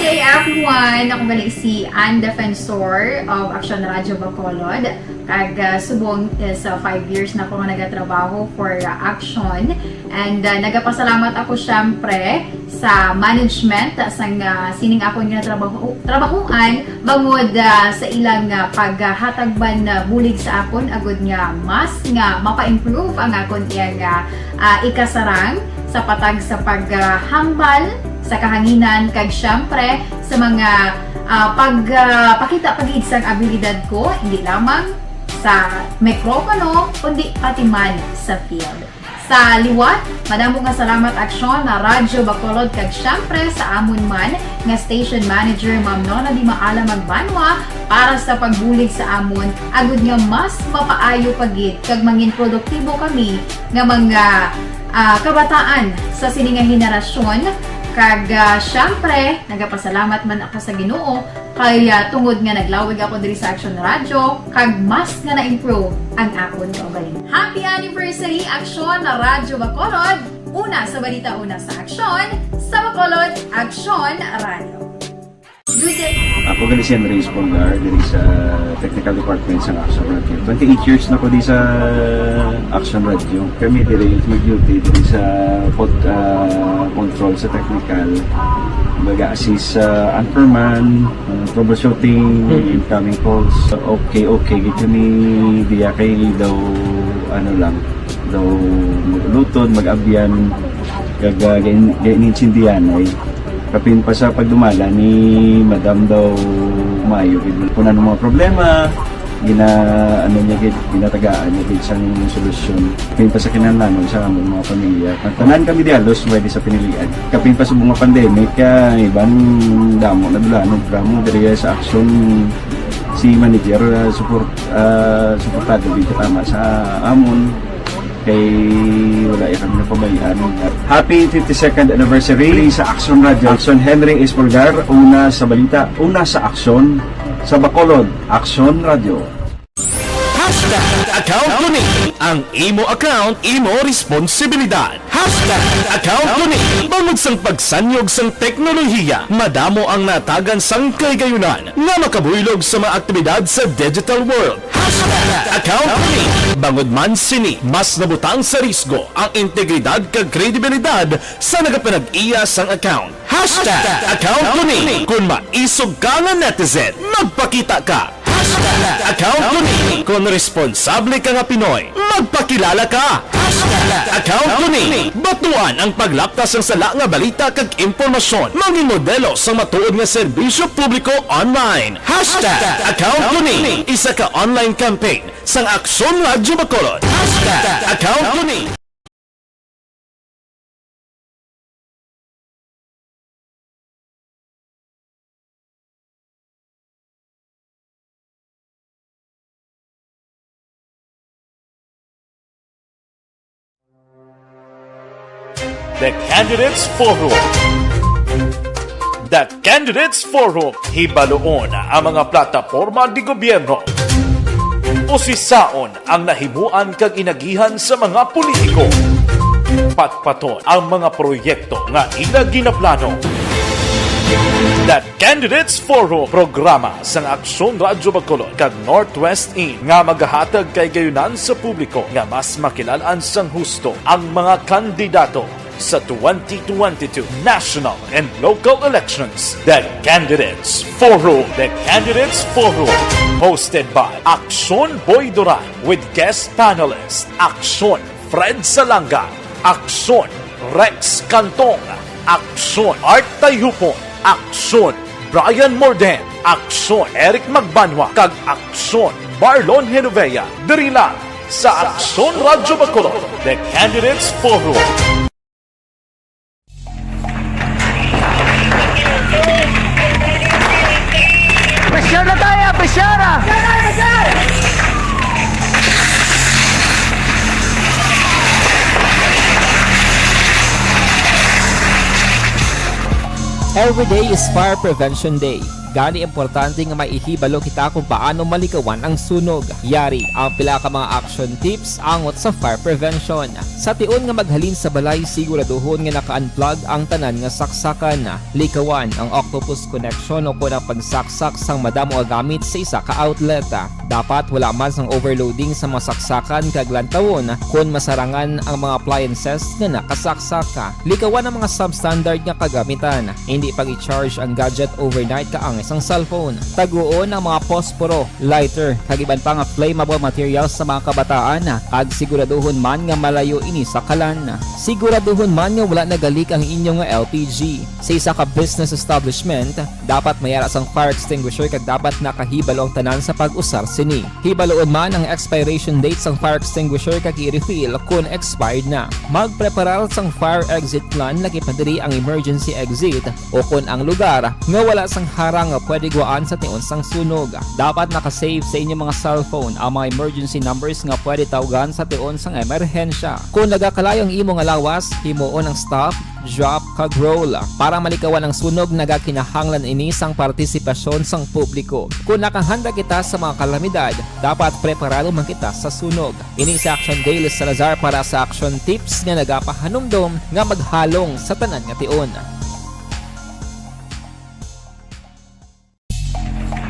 Hey everyone! Ako gali si Ann Defensor of Action Radio Bacolod. Kag, ah, subong is, ah, five years na ako nga nagatrabaho for, ah, Action. And, ah, nagapasalamat ako, syempre, sa management sang, ah, sining akon nga trabaho, trabahuan bangod, ah, sa ilang, ah, paghatag man, ah, bulig sa akon agud nga mas nga mapa-improve ang akon iyang, ah, ah, ikasarang sa patag sa paghambal sa kahanginan kag, syempre, sa mga, ah, pag, ah, pakita pa gid sang abilidad ko, hindi lamang sa mikropono, kundi pati man sa field. Sa liwat, madamo nga salamat, Aksyon, na Radyo Bacolod, kag syempre sa amon man nga station manager, Ma'am Nona Di Maala Magbanwa, para sa pagbulig sa amon, agud nga mas mapaayo pa gid kag mangin produktibo kami nga mga, ah, kabataan sa sini nga henerasyon. Kag, ah, syempre, nagapasalamat man ako sa Ginoo kay, ah, tungod nga naglawig ako diri sa Action Radio, kag mas nga na-improve ang akon kaugalingon. Happy anniversary, Action Radio Bacolod! Una sa balita, una sa aksyon, sa Bacolod, Action Radio. Ako gali si Henry Espolgar, diri sa Technical Department sa Action Radio. Twenty-eight years na ko di sa Action Radio. Kami diri mag-duty diri sa pod-, ah, control sa technical. Mag-assist sa anchorman, ah, troubleshooting, Mm. incoming calls. Okay, okay gid kami diya kay daw, ano lang, daw mag-ulutod, mag-abyan, kag, ah, gain-, gainintindihan ay. Kapin pa sa pagdumala ni Madam daw maayo gid. Kung ano mga problema, gina-, ano niya gid, ginatagaan niya gid sang solusyon. Kapin pa sa kinahanglanon sa among mga pamilya. Ang tanan kami di halos pwede sa pinilian. Kapin pa sa mga pandemic, ah, iban damo na dulanon, pero mo diri sa Action, si manager, ah, support, ah, suportado gid tama sa amon. Kay wala ya kami napabayaan. Happy fifty-second anniversary sa Action Radio. Action Henry Espolgar, una sa balita, una sa aksyon, sa Bacolod, Action Radio. Hashtag account ko ni. Ang imo account, imo responsibilidad. Hashtag account ko ni. Bangod sang pagsanyog sang teknolohiya, madamo ang natagan sang kahigayunan nga makabuylog sa mga aktibidad sa digital world. Hashtag account ko ni. Bangod man sini, mas nabutang sa risgo ang integridad kag kredibilidad sa nagapanag-iya sang account. Hashtag account ko ni. Kung maisog ka nga netizen, magpakita ka. Hashtag account ko ni. Kung responsable ka nga Pinoy, magpakilala ka. Hashtag account ko ni. Batuan ang paglaptas sang sala nga balita kag impormasyon. Mangin modelo sang matuod nga serbisyo publiko online. Hashtag account ko ni. Isa ka online campaign sang Aksyon Radyo Bacolod. Hashtag account ko ni. The Candidates Forum. The Candidates Forum. Hibaluon ang mga plataporma de gobyerno. Usisaon ang nahimuan kag inagihan sa mga politiko. Patpaton ang mga proyekto nga ila ginaplano. The Candidates Forum, programa sang Aksyon Radyo Bacolod kag Northwest Inn nga magahatag kahigayonan sa publiko nga mas makilal-an sang husto ang mga kandidato sa twenty twenty-two national and local elections. The Candidates Forum. The Candidates Forum, hosted by Aksyon Boy Duran with guest panelist Aksyon Fred Salanga, Aksyon Rex Cantong, Aksyon Art Tayhupon, Aksyon Brian Morden, Aksyon Eric Magbanwa, kag Aksyon Marlon Genovea. Diri lang sa Aksyon Radyo Bacolod, The Candidates Forum. Pressure na tayo! Pressure na! Every day is Fire Prevention Day. Gani importante nga maihibalo kita kung paano malikawan ang sunog. Yari ang pila ka mga action tips angot sa fire prevention. Sa tion nga maghalin sa balay, siguraduhon nga naka-unplug ang tanan nga saksakan. Likawan ang octopus connection o kon ang pagsaksak sang madamo nga gamit sa isa ka outlet. Dapat wala man sang overloading sa mga saksakan kag lantawon kon masarangan ang mga appliances nga nakasaksak. Likawan ang mga substandard nga kagamitan. Hindi pag-i-charge ang gadget overnight kaangay sang cellphone. Taguon ang mga posporo, lighter, kag iban pa nga flammable materials sa mga kabataan, kag siguraduhon man nga malayo ini sa kalan. Siguraduhon man nga wala nagalik ang inyo nga L P G. Sa isa ka business establishment, dapat may ara sang fire extinguisher kag dapat nakahibalo ang tanan sa pag-usar sini. Hibaluon man ang expiration date sang fire extinguisher kag i-refill kon expired na. Magpreparar sang fire exit plan, lakip na diri ang emergency exit o kon ang lugar nga wala sang harang nga pwede gwaan sa tion sang sunog. Dapat naka-save sa inyo mga cellphone ang mga emergency numbers nga pwede tawgan sa tion sang emerhensya. Kon nagakalayo ang imo nga lawas, himuon ang stop, drop, kag roll. Para malikawan ang sunog, nagakinahanglan ini sang partisipasyon sang publiko. Kon nakahanda kita sa mga kalamidad, dapat preparado man kita sa sunog. Ini si Action Dale Salazar para sa Action Tips nga nagapahanumdom nga maghalong sa tanan nga tion.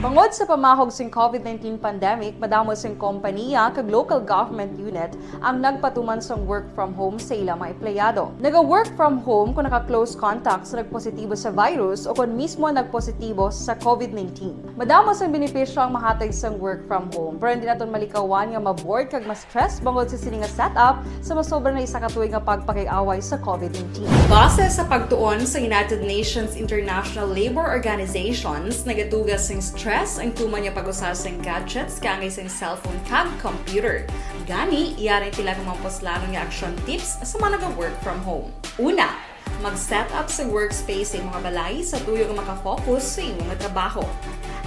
Bangod sa pamahog sing COVID nineteen pandemic, madamo sing kompaniya kag local government unit ang nagpatuman sang work from home sa ila mga empleyado. Naga-work from home kon naka-close contact sa nagpositibo sa virus o kon mismo nagpositibo sa COVID nineteen. Madamo sang benepisyo ang mahatag sang work from home, pero hindi naton malikawan nga ma-bored kag ma-stress bangod sa sini nga setup sa masobra na isa ka tuig nga pagpakig-away sa COVID nineteen. Base sa pagtuon sa United Nations International Labor Organizations, nagatuga sing stress ang tuman nga pag-usa sing gadgets kaangay sing cellphone kag computer. Gani, yari ang pila ka mga puslanon nga action tips sa mga naga-work from home. Una, mag-set up sa workspace sa imo nga balay sa tuyo nga maka-focus sa imo nga trabaho.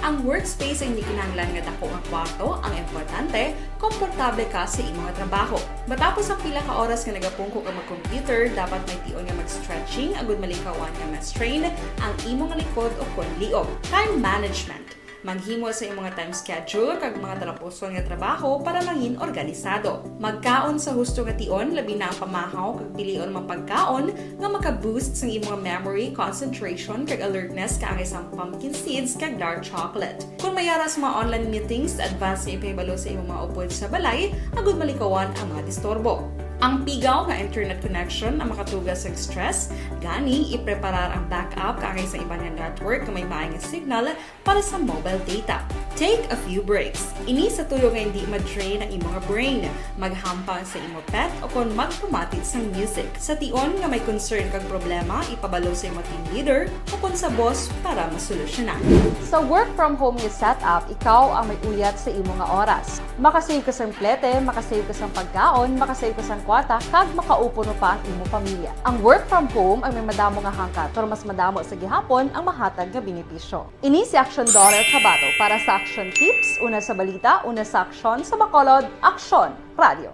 Ang workspace ay hindi kinahanglan nga dako nga kwarto, ang importante, komportable ka sa imo nga trabaho. Matapos ang pila ka oras nga nagapungko ka mag-computer, dapat may tion nga mag-stretching agud malikawan nga ma-strain ang imo nga likod o kon liog. Time management. Maghimo sa imo nga time schedule kag mga talapuson nga trabaho para mangin organisado. Magkaon sa husto nga tion, labi na ang pamahaw kag pilion mga pagkaon nga maka-boost sang imo nga memory, concentration, kag alertness kaangay sang pumpkin seeds kag dark chocolate. Kon may ara sa mga online meetings, advance nga ipahibalo sa imo mga upod sa balay agud malikawan ang mga disturbo. Ang pigaw nga internet connection ang makatuga sa stress, gani ipreparar ang backup kaangay sa iban nga network nga may maay nga signal para sa mobile data. Take a few breaks. Ini sa tuyo nga hindi ma-drain ang imo nga brain. Maghampang sa imo pet o kon magpamati sang music. Sa tion nga may concern kag problema, ipabalo sa imo team leader o kon sa boss para masolusyonan. Sa work from home nga setup, ikaw ang may uyat sa imo nga oras. Makasave ka sang plete, makasave ka sang pagkaon, makasave ka sang kwarta, kag makaupo pa ang imo pamilya. Ang work from home ay may madamo nga hangkat, pero mas madamo sa gihapon ang mahatag nga benepisyo. Ini si Action Daughter Kabato para sa Action Tips, una sa balita, una sa aksyon, sa Bacolod, Aksyon Radio.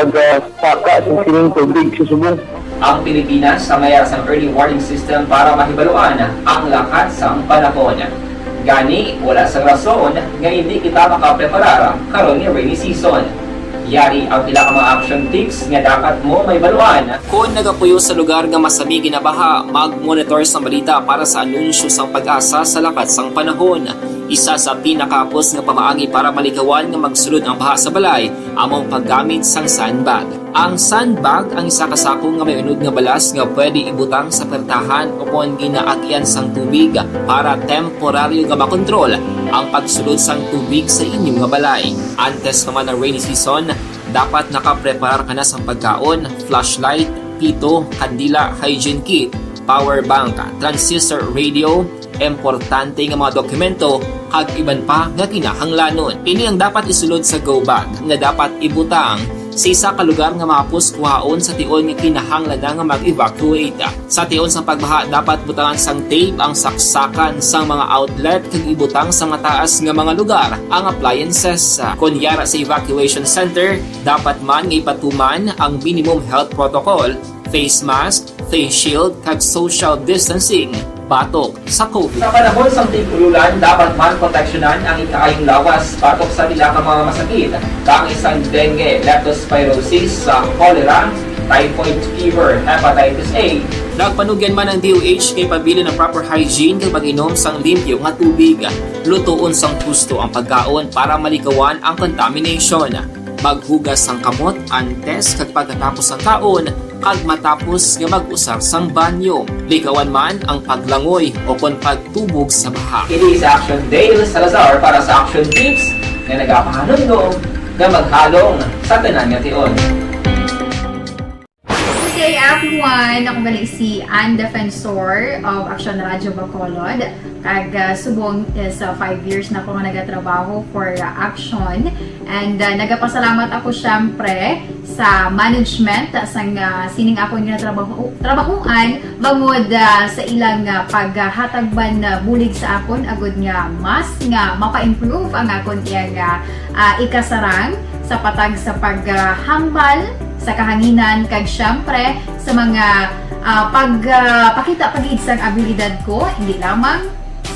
pag-, ah, saka sa sining tubig sa subong. Ang Pilipinas ang may sang early warning system para mahibaluan ang lakat sang panahon. Gani, wala sang rason nga hindi kita makapreparar karon nga rainy season. Yari ang pila ka mga action tips nga dapat mo mahibaluan. Kon nagapuyo sa lugar nga masami ginabaha, mag-monitor sang balita para sa anunsyo sang PAGASA sa lakat sang panahon. Isa sa pinakahapos nga pamaagi para malikawan nga magsulod ang baha sa balay amo ang paggamit sang sandbag. Ang sandbag ang isa ka sako nga may unod nga balas nga pwede ibutang sa pertahan o kon ginaagyan sang tubig para temporaryo nga makontrol ang pagsulod sang tubig sa inyo nga balay. Antes pa man ang rainy season, dapat nakapreparar ka na sang pagkaon, flashlight, pito, kandila, hygiene kit, power bank, transistor radio, importante nga mga dokumento, kag iban pa nga kinahanglanon. Ini ang dapat isulod sa go bag nga dapat ibutang sa isa ka lugar nga mahapos kuhaon sa tion nga kinahanglan na nga mag-evacuate. Sa tion sang pagbaha, dapat butangan sang tape ang saksakan sang mga outlet kag ibutang sa mataas nga mga lugar ang appliances. Kon yara sa evacuation center, dapat man nga ipatuman ang minimum health protocol, face mask, face shield, kag social distancing batok sa COVID. Sa panahon sang tig-ululan, dapat man proteksyonan ang ikaayong lawas batok sa pila ka mga masakit, kaangay sang dengue, leptospirosis, sa cholera, typhoid fever, hepatitis A. Nagpanugyan man ang D O H kay pabilin ang proper hygiene kag pag-inom sang limpyo nga tubig, lutoon sang husto ang pagkaon para malikawan ang contamination. Maghugas sang kamot antes kag pagkatapos sang kaon kag matapos nga mag-usar sang banyo. Likawan man ang paglangoy o kon pagtubog sa baha. Ini si Action Dale Salazar para sa Action Tips nga nagapahanumdom nga maghalong sa tanan nga tion. Good day, everyone! Ako gali si Ann Defensor of Action Radio Bacolod. Kag, ah, subong is, ah, five years na ako nga nagatrabaho for, ah, Action. And, ah, nagapasalamat ako, syempre, sa management, ah, sang, ah, sining akon nga trabaho, trabahoan, bangod, ah, sa ilang, ah, paghatag man, ah, bulig sa akon, agud nga mas nga mapa-improve ang akon iyang, ah, ah, ikasarang sa patag sa paghambal sa kahanginan, kag, syempre, sa mga, ah, pag, ah, pakita pa gid sang abilidad ko, hindi lamang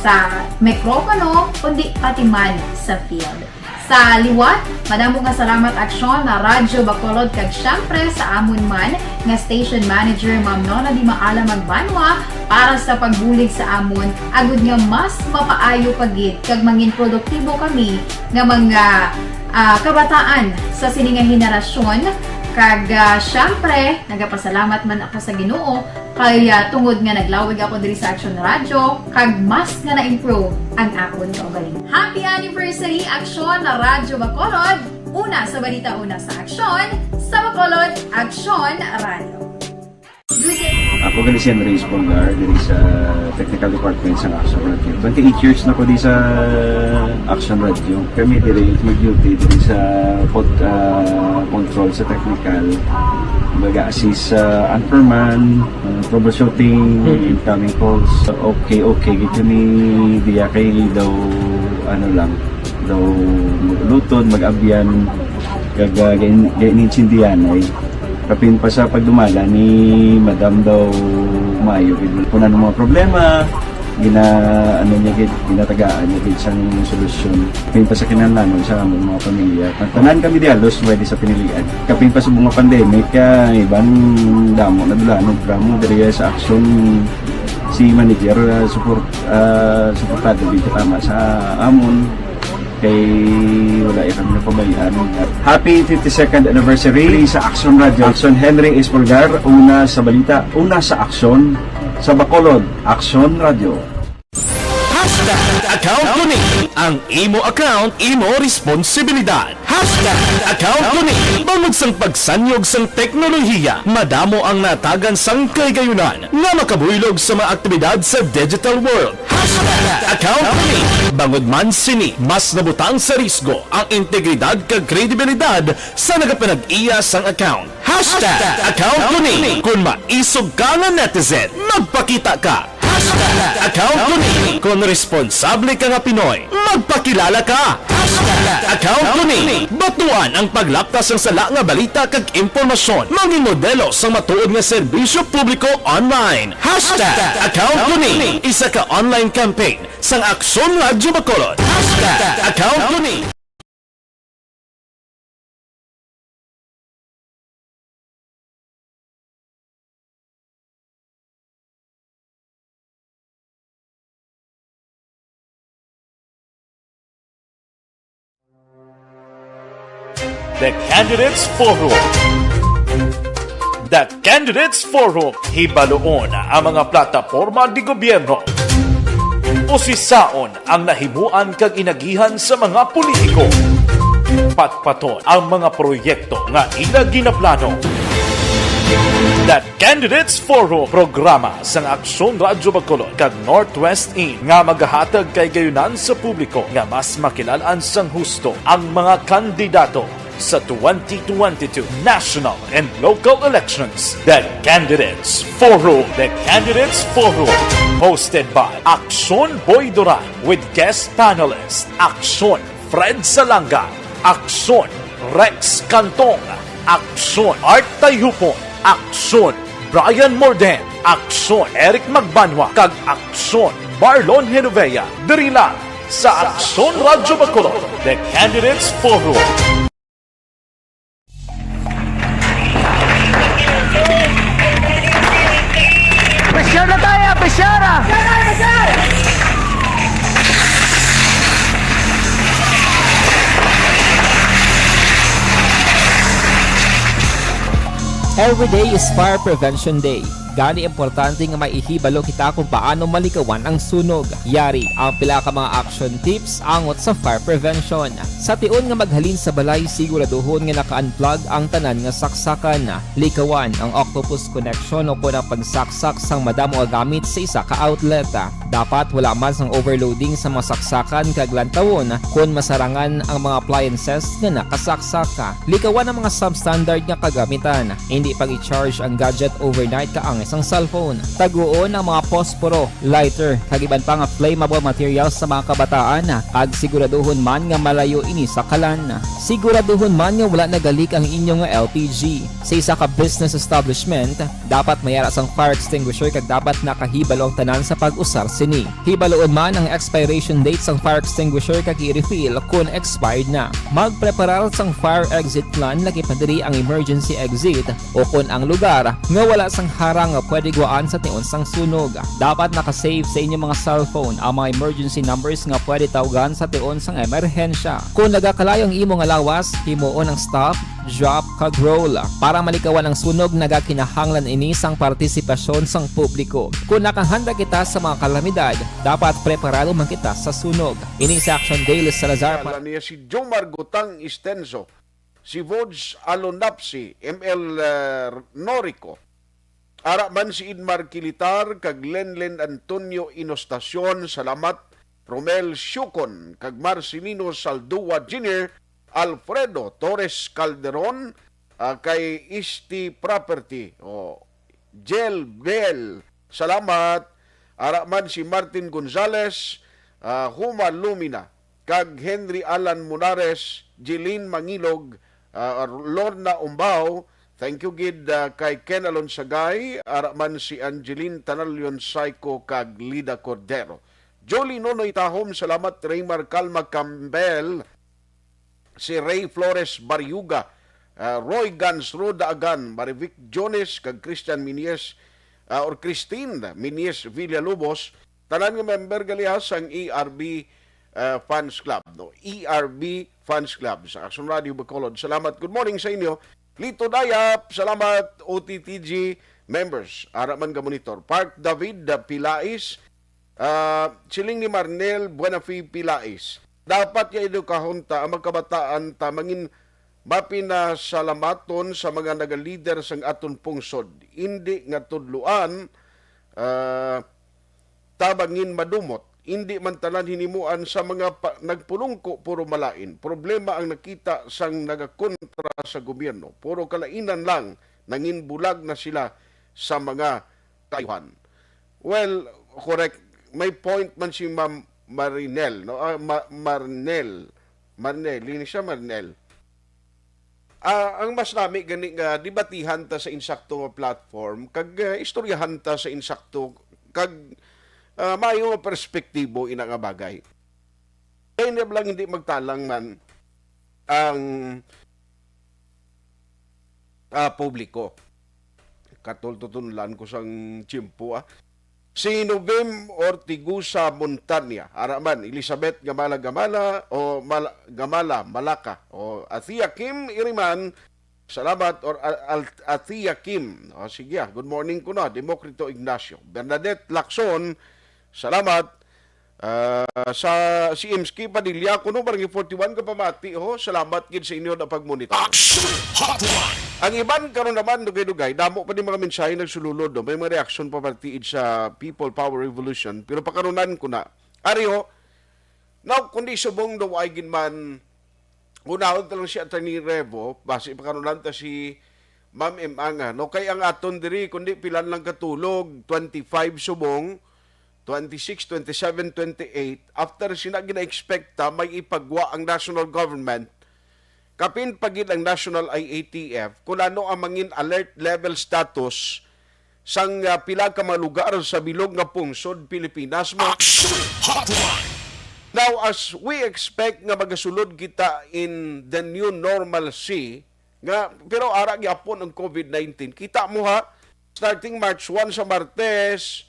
sa mikropono, kundi pati man sa field. Sa liwat, madamo nga salamat, Action Radyo Bacolod, kag, syempre, sa amon man nga station manager, Ma'am Nona Di Maala Magbanwa, para sa pagbulig sa amon, agud nga mas mapaayo pa gid kag mangin produktibo kami nga mga, ah, kabataan sa sini nga henerasyon. Kag, ah, syempre, nagapasalamat man ako sa Ginoo kay, ah, tungod nga naglawig ako diri sa Action Radio, kag mas nga na-improve ang akon kaugalingon. Happy anniversary, Action Radyo Bacolod! Una sa balita, una sa aksyon, sa Bacolod, Action Radio. Ako gali si Andres Polgar, diri sa technical department sa Action Radio. Twenty-eight years na ko di sa Action Radio. Kami diri mag-duty diri sa pod-, ah, control sa technical. Baga assist sa anchorman, ah, troubleshooting, incoming calls. Okay, okay, gid kami diya kay daw, ano lang, daw maglutod, mag-abyan, kag, ah, gain-, gainintindihan ay. Kapin pa sa pagdumala ni Madam daw maayo gid. Kung ano mga problema, gina-, ano niya gid, ginatagaan niya gid sang solusyon. Kapin pa sa kinahanglanon sa among mga pamilya. Tanan kami di halos pwede sa pinilian. Kapin pa sa mga pandemic, ah, iban damo na dulanon, programa diri sa Action, si manager, ah, support, ah, suportado gid tama sa amon. Kay wala ya kami napabayaan. Happy fifty-second anniversary sa Action Radio. Action Henry Espolgar, una sa balita, una sa aksyon, sa Bacolod, Action Radio. Hashtag account ko ni. Ang imo account, imo responsibilidad. Hashtag account ko ni. Bangod sang pagsanyog sang teknolohiya, madamo ang natagan sang kahigayunan nga makabuylog sa mga aktibidad sa digital world. Hashtag account ko ni. Bangod man sini, mas nabutang sa risgo ang integridad kag kredibilidad sa nagapanag-iya sang account. Hashtag account ko ni. Kung maisog ka nga netizen, magpakita ka. Hashtag account ko ni. Kung responsable ka nga Pinoy, magpakilala ka. Hashtag account ko ni. Batuan ang paglapta sang sala nga balita kag impormasyon. Mangin modelo sang matuod nga serbisyo publiko online. Hashtag account ko ni. Isa ka online campaign sang Aksyon Radyo Bacolod. Hashtag account ko ni. The Candidates Forum. The Candidates Forum. Hibaluon ang mga plataporma de gobyerno. Usisaon ang nahimuan kag inagihan sa mga politiko. Patpaton ang mga proyekto nga ila ginaplano. The Candidates Forum, programa sang Aksyon Radyo Bacolod kag Northwest In nga magahatag kahigayunan sa publiko nga mas makilal-an sang husto ang mga kandidato sa twenty twenty-two national and local elections. The Candidates Forum. The Candidates Forum, hosted by Aksyon Boy Duran with guest panelist Aksyon Fred Salanga, Aksyon Rex Cantong, Aksyon Art Tayhupon, Aksyon Brian Morden, Aksyon Eric Magbanwa, kag Aksyon Marlon Genovea, diri lang sa Aksyon Radyo Bacolod, The Candidates Forum. Pressure na tayo! Pressure na! Every day is Fire Prevention Day. Gani, importante nga may ihibalo kita kung paano malikawan ang sunog. Yari ang pila ka mga action tips angot sa fire prevention. Sa tion nga maghalin sa balay, siguraduhon nga naka-unplug ang tanan nga saksakan. Likawan ang octopus connection o kon ang pagsaksak sang madamo nga gamit sa isa ka outlet. Dapat wala man sang overloading sa mga saksakan kag lantawon kon masarangan ang mga appliances nga nakasaksak. Likawan ang mga substandard nga kagamitan. Indi pag-i-charge ang gadget overnight kaangay sang cellphone. Taguon ang mga posporo, lighter, kag iban pa nga flammable materials sa mga kabataan, kag siguraduhon man nga malayo ini sa kalan. Siguraduhon man nga wala nagalik ang inyo nga L P G. Sa isa ka business establishment, dapat may ara sang fire extinguisher kag dapat nakahibalo ang tanan sa pag-usar sini. Hibaluon man ang expiration date sang fire extinguisher kag i-refill kon expired na. Magpreparar sang fire exit plan, lakip na diri ang emergency exit o kon ang lugar nga wala sang harang nga pwede gwaan sa tion sang sunog. Dapat naka-save sa inyo mga cellphone ang mga emergency numbers nga pwede tawgan sa tion sang emerhensya. Kon nagakalayo ang imo nga lawas, himuon ang stop, drop, kag roll. Para malikawan ang sunog, nagakinahanglan ini sang partisipasyon sang publiko. Kon nakahanda kita sa mga kalamidad, dapat preparado man kita sa sunog. Ini si Action Daily Salazar. Pangalan niya si Jomar Gutang Istenso, si Vods Alonapsi, M L, uh, Norico, ara man si Inmar Kilitar kag Lenlen Antonio Inostacion, salamat. Romel Siucon kag Marcelino Saldua Junior, Alfredo Torres Calderon, ah, kay Isti Property, o Jel Bel, salamat. Ara man si Martin Gonzales, ah, Huma Lumina, kag Henry Alan Munares, Jeline Mangilog, ah, Lorna Umbao, thank you gid, ah, kay Ken Alonsagay, ara man si Angeline Tanalion Saiko kag Lida Cordero. Jolie Nonoy Tahom, salamat. Raymar Calma Campbell, si Ray Flores Bariuga, ah, Roy Gans, Rhoda Agan, Marivic Jones, kag Christian Minies, ah, or Christine Minies Villalobos, tanan nga member gali ha sang E R B, ah, Fans Club, no? E R B Fans Club sa Action Radio Bacolod. Salamat. Good morning sa inyo. Lito Dayap, salamat. O T T G members, ara man ga monitor. Park David, ah, Pilais, ah, siling ni Marnel Buenafe Pilais. Dapat nga edukahon ta ang mga kabataan ta mangin mapinasalamaton sa mga nagalider sang aton pungsod, indi nga tudloan, ah, ta mangin madumot. Indi man tanan hinimuan sa mga pa-, nagpulungko, puro malain. Problema ang nakita sang nagakontra sa gobyerno. Puro kalainan lang, nangin bulag na sila sa mga kaayuhan. Well, correct. May point man si Ma'am Marinel, no? Ah, Ma-, Marnel. Marnel, ini siya, Marnel. Ah, ang mas nami gani nga debatihan ta sa insakto nga platform, kag, ah, istoryahan ta sa insakto, kag, ah, maayo nga perspektibo ina nga bagay. Kaya niya lang hindi magtalang man ang, ah, publiko. Katultutunlan ko sang tiyempo, ah. Si Novem Ortigosa Montania, ara man, Elizabeth Gamala Gamala, o Mala-, Gamala Malaka, o Athea Kim Iriman, salamat, or Al-, Al-, Athea Kim. O, sige, ah, good morning ko na, Democrito Ignacio. Bernadette Lacson, salamat. Ah, sa si Imski Padilla, kuno Barangay forty-one ka pamati, ho. Salamat gid sa inyo na pagmonitor. Action Hotline! Ang iban karon naman, dugay-dugay, damo pa ni mga mensahe nagsululod, no? May mga reaksyon pa partiid sa People Power Revolution, pero pakarunan ko na. Ari, ho, now, kundi subong daw ay gid man, unahon ta lang si Attorney Revo, basi pakarunan ta si Ma'am M. Anga, no? Kay ang aton diri, kundi pila lang katulog, twenty-five subong, twenty-six, twenty-seven, twenty-eight, after sina gina-expect ta may ipagwa ang national government, kapin pa gid ang National I A T F, kung ano ang mangin alert level status sang, ah, pila ka mga lugar sa bilog nga pungsod Pilipinas mo. Action Hotline! Now, as we expect nga magasulod kita in the new normalcy, nga, pero ara gyapon ang COVID nineteen. Kita mo ha, starting March one sa Martes,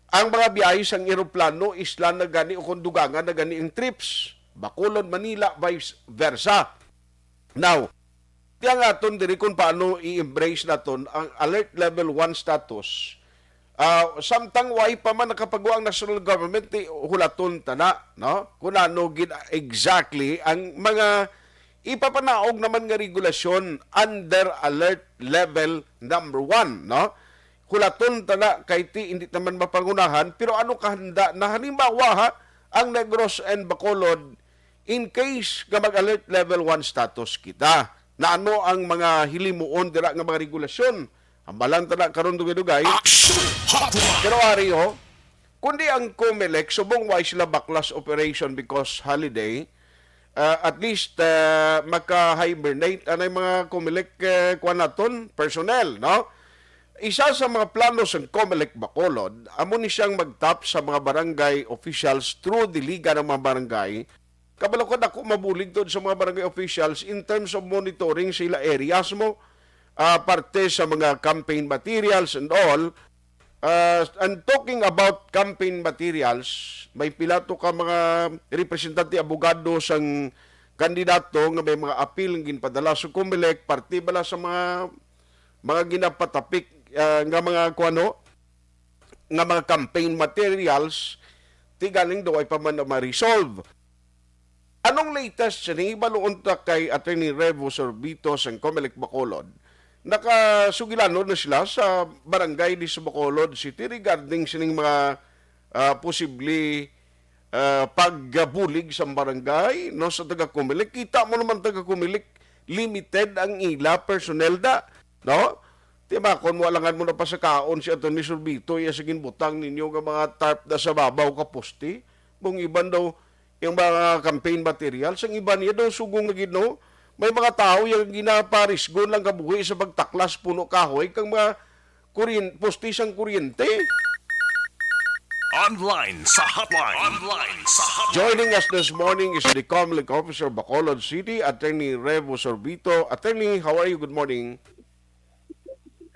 ang mga biyahe sang eroplano, isla na gani o kung dugangan na gani ang trips. Bacolod, Manila, vice versa. Now, ti ang aton diri kung paano i-embrace naton ang alert level one status. Ah, samtang way pa man nakapagawa ang national government, ti hulaton ta na, no? Kung ano gid exactly ang mga ipapanaog naman nga regulasyon under alert level number one, no? Hulaton ta na kay ti hindi naman mapangunahan, pero ano kahanda na halimbawa ha, ang Negros and Bacolod, in case nga mag-alert level one status kita, na ano ang mga hilimuon dira nga mga regulasyon? Hambalan ta na karon dugay-dugay. Action Hotline! Pero ari, ho, kundi ang Comelec, subong way sila baklas operation because holiday, ah, at least, ah, maka-hibernate anay mga Comelec, eh, kuwan naton, personnel, no? Isa sa mga plano sang Comelec Bacolod, amo ni siyang magtap sa mga barangay officials through the Liga ng mga Barangay. Kabalo ko, dako mabulig tod sa mga barangay officials in terms of monitoring sa ila areas mo, ah, parte sa mga campaign materials and all. Ah, and talking about campaign materials, may pila to ka mga representante, abogado sang kandidato nga may mga apil nga ginpadala sa Comelec, parte bala sa mga, mga ginapatapik, ah, nga mga kuwano, nga mga campaign materials, ti galing daw ay pa man na ma-resolve. Anong latest sini? Hibaluon ta kay Attorney Revo Sorbito sang Comelec Bacolod. Nakasugilanon na sila sa barangay di sa Bacolod City regarding sining mga, ah, posible, ah, pagbulig sa barangay, no, sa taga Comelec. Kita mo naman taga Comelec, limited ang ila personnel da, no? Ti makon mo alangan mo na pasakaon si Attorney Sorbito, iya sa ginbutang ninyo nga mga tarp da sa babaw ka poste. Mong iban daw yung mga campaign materials, ang iban niya daw sugo nga gid, no? May mga tao yung ginaparisgon lang kabuhi sa pagtaklas puno kahoy kang mga kuryen-, poste sang kuryente. Online sa hotline. Online sa hotline. Joining us this morning is the Comelec Officer, Bacolod City, Attorney Revo Sorbito. Attorney, how are you? Good morning.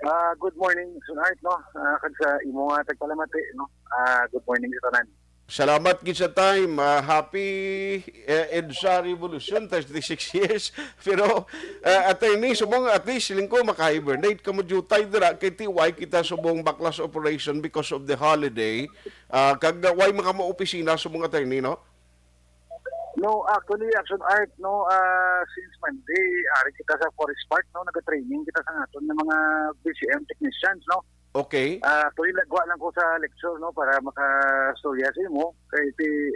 Ah, good morning, Sir Art, no? Ah, kag sa imo nga tagpalamati, no? Ah, good morning sa tanan. Salamat gid sa time. Ah, happy, eh, EDSA Revolution, thirty-six years. Pero, ah, attorney, subong at least, siling ko, maka-hibernate ka mo jutay dira, kay ti way kita subong baklas operation because of the holiday. Ah, kag, ah, way maka mo opisina subong, attorney, no? No, actually, Action Art, no, ah, since Monday, ari kita sa Forest Park, no, nag-training kita sa aton nga mga B C M technicians, no. Okay. Ah, actually, nagwa lang ko sa lecture, no, para makastorya sa imo. Kay ti,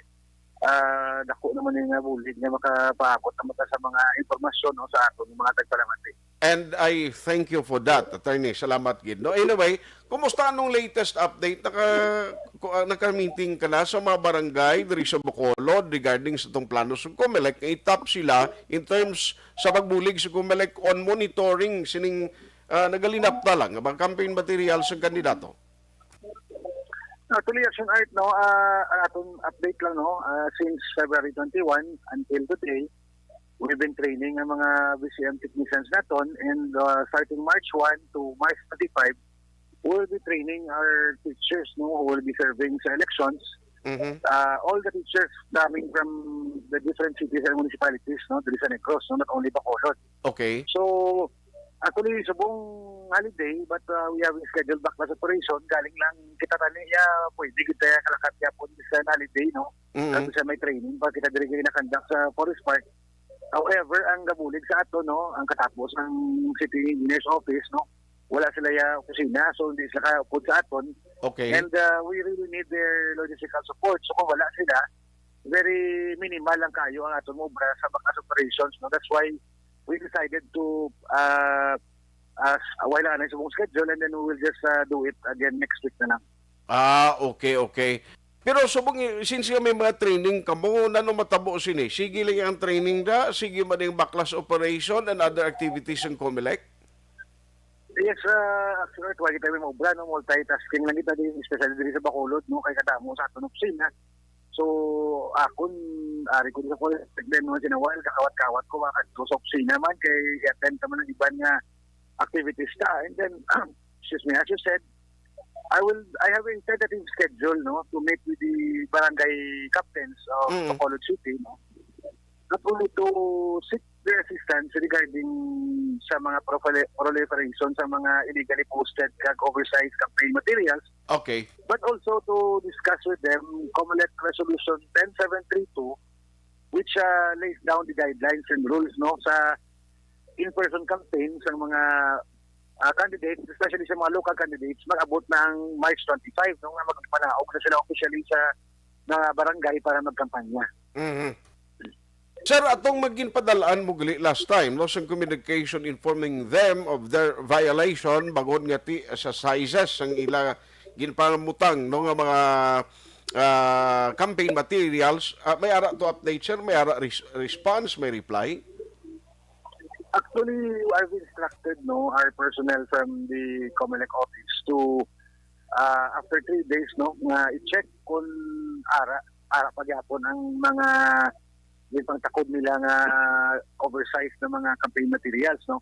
ah, dako naman yung nga bulig nga makapaabot naman ta sa mga impormasyon, no, sa aton mga tagpalamati. And I thank you for that, Attorney. Salamat gid, no? Anyway, kumusta anong latest update? Naka, ku-, ah, naka-meeting ka na sa mga barangay diri sa Bacolod regarding sa tong plano sa Comelec nga itap sila in terms sa pagbulig sa Comelec on monitoring sining, ah, nagalinapta lang nga mga campaign materials sa kandidato? Actually, Action Art, no, ah, ang atong update lang, no, ah, since February twenty-one until today, we've been training ang mga B C M technicians naton, and, uh, starting March one to March twenty-five, we'll be training our teachers, no, who will be serving sa elections. Mhm. Uh, all the teachers coming from the different cities and municipalities, no, diri sa Negros, no, not only Bacolod. Okay. So, actually, subong holiday, but, uh, we have scheduled backlash operation. Galing lang kita tani, ya, pwede kita kalakat yapon sa holiday, no? Mhm. Kasi sa may training pa kita diri ginakandak sa Forest Park. However, ang gabulig sa ato, no, ang katapos ang city engineer's office, no, wala sila ya opisina, so hindi sila kaupod sa aton. Okay. And, uh, we really need their logistical support. So kung wala sila, very minimal lang kayo ang aton obra sa bakas operations, no. That's why we decided to, uh, as a while anay sa mong schedule, and then we will just, uh, do it again next week na lang. Ah, okay, okay. Pero subong i-, since nga may mga training kamo, nano matabo sini? Sige lang ang training da, sige man ang backlash operation and other activities ng Comelec? Yes, uh, actually, tuwa kita may maubra, no? Multitasking lang kita din, especially diri sa Bacolod, no? Kay kadamo sa aton opisina. So, akon, ari ko sa Comelec, then once in a while, kakawat-kawat ko, makadto sa opisina man, kay i-attend naman ang iban nga activities ta. And then, excuse me, as you said, I will, I have a tentative schedule, no, to meet with the barangay captains of Mm. Bacolod City, no, not only to seek their assistance regarding sa mga prolifera-, proliferation sa mga illegally posted kag oversized campaign materials, Okay. but also to discuss with them Comelec Resolution ten seven three two, which, uh, lays down the guidelines and rules, no, sa in-person campaign sa mga, uh, candidates, especially sa mga local candidates, mag-abot na ang March twenty-five, no, nga magpanaog na sila officially sa mga barangay para magkampanya. Mhm. Sir, atong maginpadalaan mo gali last time, no, sa communication informing them of their violation, bangod nga ti-, sa sizes ang ila ginpangabutang, no, nga mga, ah, campaign materials. Ah, may ara to update, sir? May ara res-, response, may reply? Actually, I've instructed, no, our personnel from the Comelec office to, ah, after three days, no, nga i-check kung ara, ara pa gyapon ang mga yung pangtakod nila nga oversized na mga campaign materials, no?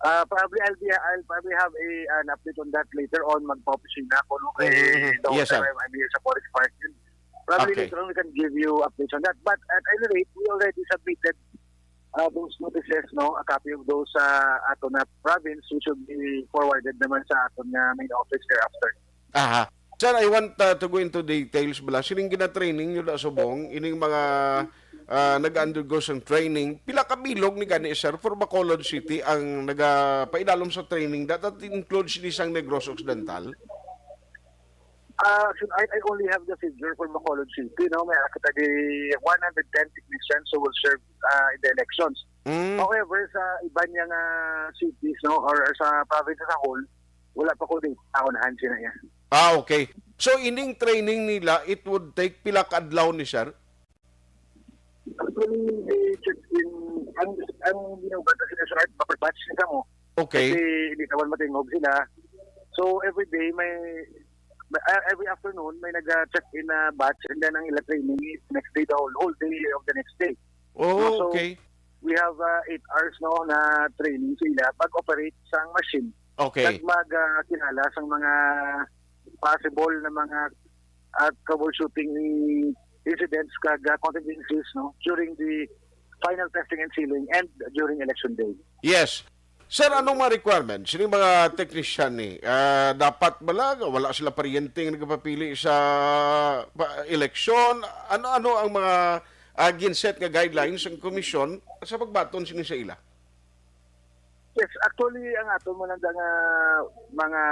Ah, probably I'll be, I'll probably have a, an update on that later on. Magpa-opisina ako, no? Kay Mm-hmm. the Yes, sir. Time I'm here sa Forest Park. Yun. Probably Okay. later on we can give you updates on that. But at any rate, we already submitted, uh, those notices, no? A copy of those sa ato na province, which should be forwarded naman sa aton nga main office thereafter. Aha. Sir, I want, uh, to go into details bala. Sining gina-training nyo na subong, ining mga, uh, nag-undergo sang training, pila ka bilog ni gani, sir, for Bacolod City ang nagapaidalom sa training? That, that includes ni sang Negros Occidental? Uh, so I, I only have the figure for Bacolod City, no? May kita di one hundred ten technicians who will serve, uh, in the elections. Mm. However, sa iban niya nga cities, no, or sa province as a whole, wala pa ko data on hand sila niya. Ah, okay. So, ining training nila, it would take pila ka adlaw ni sir? Actually, they check in, ang, ang ginagawa kasi na sa part batch nila mo. Okay. Kasi hindi naman matingog sila. So, every day may, may, ah, every afternoon may nag-check in na batch, and then ang ila training is next day, the whole, whole day of the next day. Oh, So, okay. we have, uh, eight hours, no, na training sila pag-operate sa machine. Okay. Kag mag, uh, kilala sa mga possible na mga, uh, troubleshooting incidents kag, uh, contingencies, no, during the final testing and sealing and during election day. Yes. Sir, anong mga requirements? Sino yung mga technician ni? Ah, dapat bala, wala sila paryente nga nagpapili sa pa-, eleksyon? Ano-ano ang mga, ah, ginset nga guidelines ang komisyon sa pagbaton sini sa ila? Yes, actually, ang aton man lang nga mga,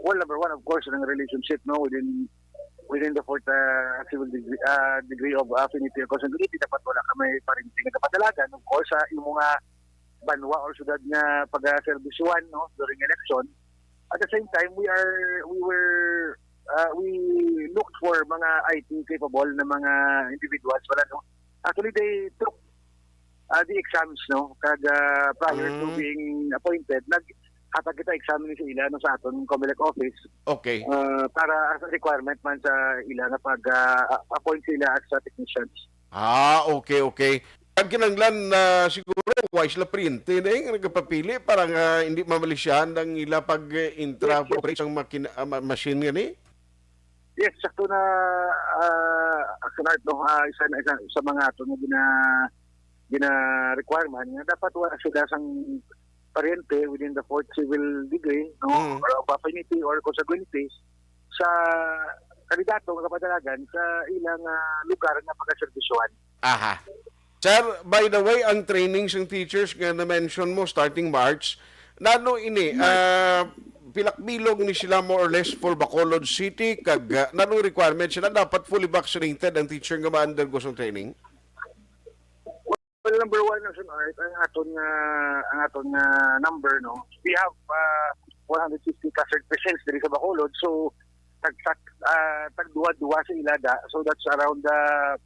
well, number one, of course, ang relationship, no, within, within the fourth, uh, civil degree, uh, degree of affinity or consanguinity, dapat wala ka may parinting nga padalagan. Of course, sa imo nga banwa or syudad nga pagaserbisyuhan, no, during election. At the same time, we are, we were, uh, we looked for mga I T capable na mga individuals, wala, no? Actually, they took, uh, the exams, no? Kag, uh, prior to Mm. being appointed, naghatag kita exam ni sa ila, no, sa aton Comelec office, Okay. uh, para as a requirement man sa ila nga pag, uh, appoint sila as, uh, technicians. Ah, okay, okay. Ang kinahanglan na siguro, why sila paryente na eh, nga nagapapili para nga hindi mamalisyahan ang ila pag-intra Yes, yes. operate sang makina, ah, ma-, machine nga ni? Yes, sakto na, ah, Action Art, no? Ah, isa na, isa sa mga ato nga gina-, gina-requirement nga dapat wala sila sang paryente within the fourth civil degree, no? Mm. Or of affinity or consanguinity sa kandidato nga kapadalagan sa ilang, ah, lugar nga pagaserbisyuhan. Aha. Sir, by the way, ang training sang teachers nga na-mention mo starting March, nano ini, March. ah, pilak bilog ni sila more or less for Bacolod City, kag, ah, nano requirement sila dapat fully vaccinated ang teacher nga ma-undergo sang training? Well, number one, Action Art, ang aton nga, ang aton nga number, no? We have, ah, one hundred fifty plus patients diri sa Bacolod. So, tag, tag, ah, tagduwa-duwa sa ilada. So, that's around, ah,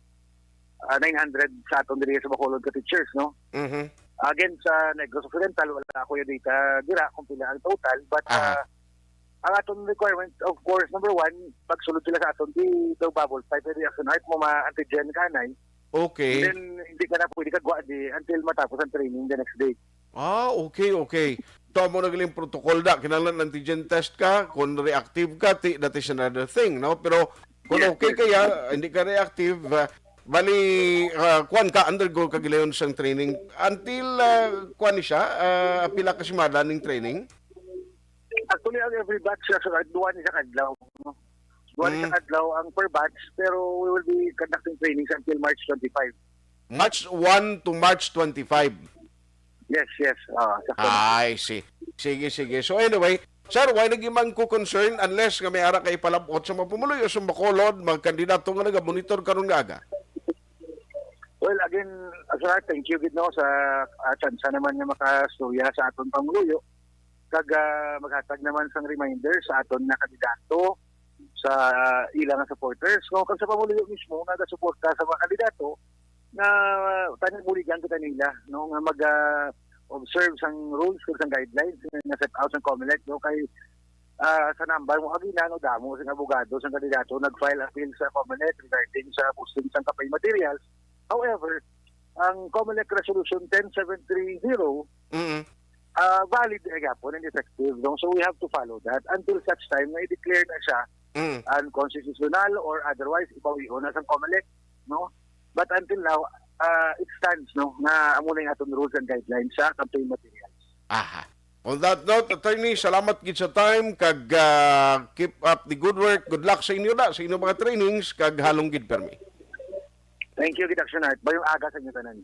ah, nine hundred sa aton diri sa Bacolod ka teachers, no? Mhm. Again, sa Negros Occidental, wala ako yung data dira kung pila ang total. But, Aha. ah, ang aton requirement, of course, number one, pagsulod sila sa aton, di daw bubble type, di Action Art mo ma-antigen ka, anay. Okay. And then, hindi ka na pwede kagwa di until matapos ang training the next day. Ah, okay, okay. So, amo na galing protocol da. Kinahanglan antigen test ka. Kung reactive ka, ti-, that is another thing, no? Pero kung Yes, okay yes. kaya, hindi ka reactive, ah, bali, ah, kuwan ka, undergo ka gilayon sang training. Until, ah, kuwan ni siya, ah, pila ka simana ning training? Actually, ang every batch, sa, sa, duwa ni sa kadlaw, no? Duha ni Mm. sa kadlaw ang per batch, pero we will be conducting trainings until March twenty-five. March one to March twenty-five. Yes, yes. Ah, sakto na. I see. Sige, sige. So anyway, sir, why naging man ko concern unless nga may ara ka ipalabot sa mga pumuluyo sa Bacolod, mga kandidato nga nagamonitor karon nga aga? Well, again, sir, thank you gid, no, sa, ah, tsansa naman nga makastorya sa aton pangluyo. Kag, ah, maghatag naman sang reminder sa aton nga kandidato, sa ila nga supporters, no, kag sa pamuluyo mismo nga nagasuporta sa mga kandidato, nga tani buligan kita nila, no, nga mag, ah, observe sang rules kag sang guidelines nga set out sang Comelec, no, kay, ah, sa number mo agina, no, damo sing abogado sang kandidato nag-file appeal sa Comelec regarding sa posting sang campaign materials. However, ang Comelec Resolution ten seven three zero, Mm. ah, valid na gyapon and effective, no? So we have to follow that until such time na i-declare na siya Mm. unconstitutional or otherwise ibawion na sa Comelec, no? But until now, ah, it stands, no, nga amo na yung aton rules and guidelines sa campaign materials. Aha. On that note, attorney, salamat gid sa time kag, ah, keep up the good work. Good luck sa inyo na, sa inyong mga trainings kag halong gid permi. Thank you gid, Action Art. Mayong aga sa inyo tanan.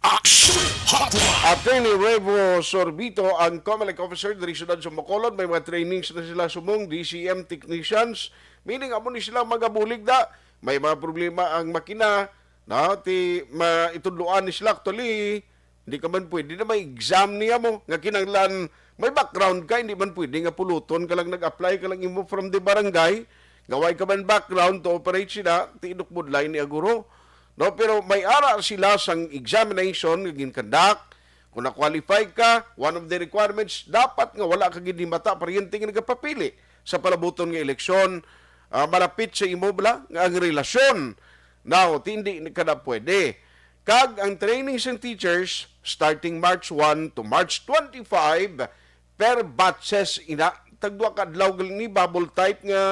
Action Hotline. Attorney Revo Sorbito, ang Comelec officer diri siyudad sa Bacolod, may mga trainings na sila sumong D C M technicians. Meaning, amo ni sila magabulig da. May mga problema ang makina, na ti ma-, itudloan ni sila. Actually, hindi ka man pwede na may exam niya mo. Nga kinanglan, may background ka, hindi man pwede nga puluton ka lang nag-apply ka lang imo from the barangay. Nga way ka man background to operate sila, ti inukbudlay ni aguro. No, pero may ara sila sang examination nga gin-conduct. Kung na-qualify ka, one of the requirements, dapat nga wala ka gid ni mata paryente nga nagapapili sa palabuton nga eleksyon, ah, malapit sa imo bala nga ang relasyon. Now, ti hindi ka na pwede. Kag ang training sang teachers, starting March one to March twenty-five, per batches ina. Tagduha ka adlaw gali ni bubble type nga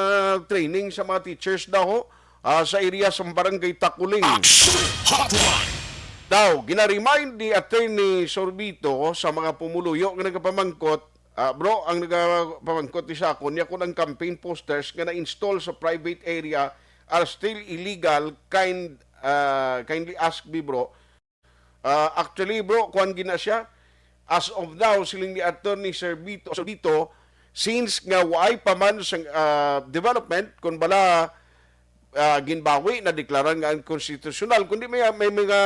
training sa mga teachers daw, ah, sa area sa Barangay Takuling. Action Hotline. Daw, ginaremind ni Attorney Sorbito sa mga pumuluyo nga nagapamangkot, ah, bro, ang nagapamangkot ni sa akon, niya kung ang campaign posters nga na-install sa private area are still illegal, kind Ah, kindly ask me, bro. Ah, actually, bro, kuwan gina siya. As of now, siling ni Attorney Servito, Servito, since nga waay pa man sang, ah, development, kun bala, ah, ginbawi, nadeklara nga unconstitutional, kundi may, may mga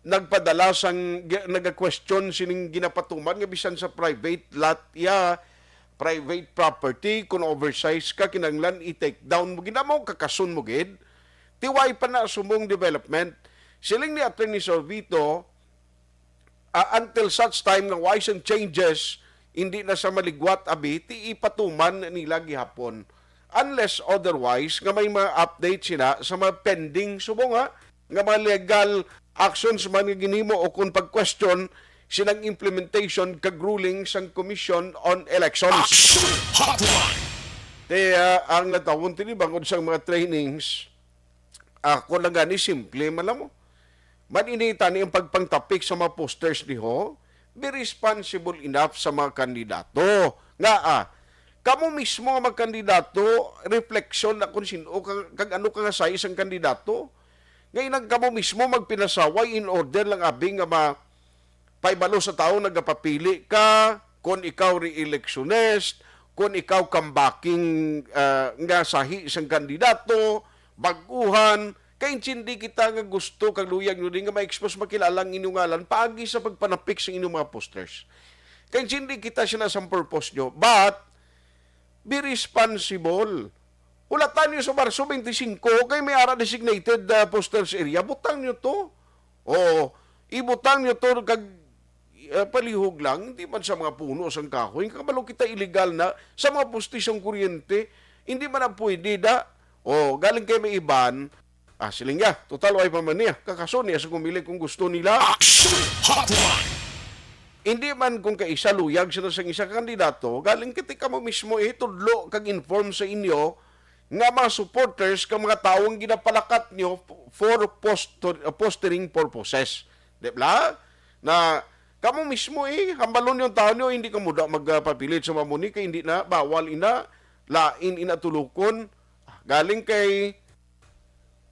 nagpadala sang, gi-, naga-question sining ginapatuman nga bisan sa private lot, ya, private property, kung oversize ka, kinahanglan i-take down mo, ginamo, kakason mo gid. Tiway pa na sumong development. Siling ni Attorney Sorvito, ah, until such time nga wise and changes, hindi na sa maligwat, abi, ti ipatuman nila gihapon. Unless otherwise, nga may mga update sila sa mga pending, subong, ha, nga mga legal actions man nga ginhimo o kung pag-question silang implementation kag ruling sang Commission on Elections. Action Hotline! Te, ah, ang natawon tini bangod sang mga trainings, ako lang gani, simple man lang mo. Man ini tani ang pagpangtapik sa mga posters diho, be responsible enough sa mga kandidato. Nga, ah, kamo mismo nga mga kandidato, refleksyon na kung sino ka, kag ano ka nga size ang kandidato. Nga inang kamo mismo magpinasaway in order lang abi nga ma-, paibalo sa tawo nagapapili ka, kon ikaw re-electionist, kon ikaw comebacking, ah, nga sahi sang kandidato, bag-uhan, kay intindi kita nga gusto kag luyag nyo din nga ma-expose, makilala ang inyong ngalan paagi sa pagpanapik sa inyong mga posters. Kay intindi kita sila sa purpose nyo, but be responsible. Hulatan nyo sa Marso twenty-five kay may ara designated, ah, posters area. Butang nyo to. Oo. Ibutang nyo to kag, ah, palihog lang. Hindi man sa mga puno sang kahoy. Kabalo kita illegal na sa mga poste sang kuryente. Hindi man na pwede da. O, galing kay may iban. Ah, siling niya. Total, way pa man niya. Kakaso niya sa kumili kung gusto nila. Action Hotline! Hindi man kung kaisa luyag sila sang isa ka kandidato, galing kiti kamo mismo itudlo kag inform sa inyo nga mga supporters ka mga tawo ang ginapalakat nyo for poster-, postering purposes. Di ba? Na kamo mismo eh, hambalon yung tawo nyo, hindi kamo da magpapilit sa mamuni kay hindi na, bawal ina, lain ina tulukon. Galing kay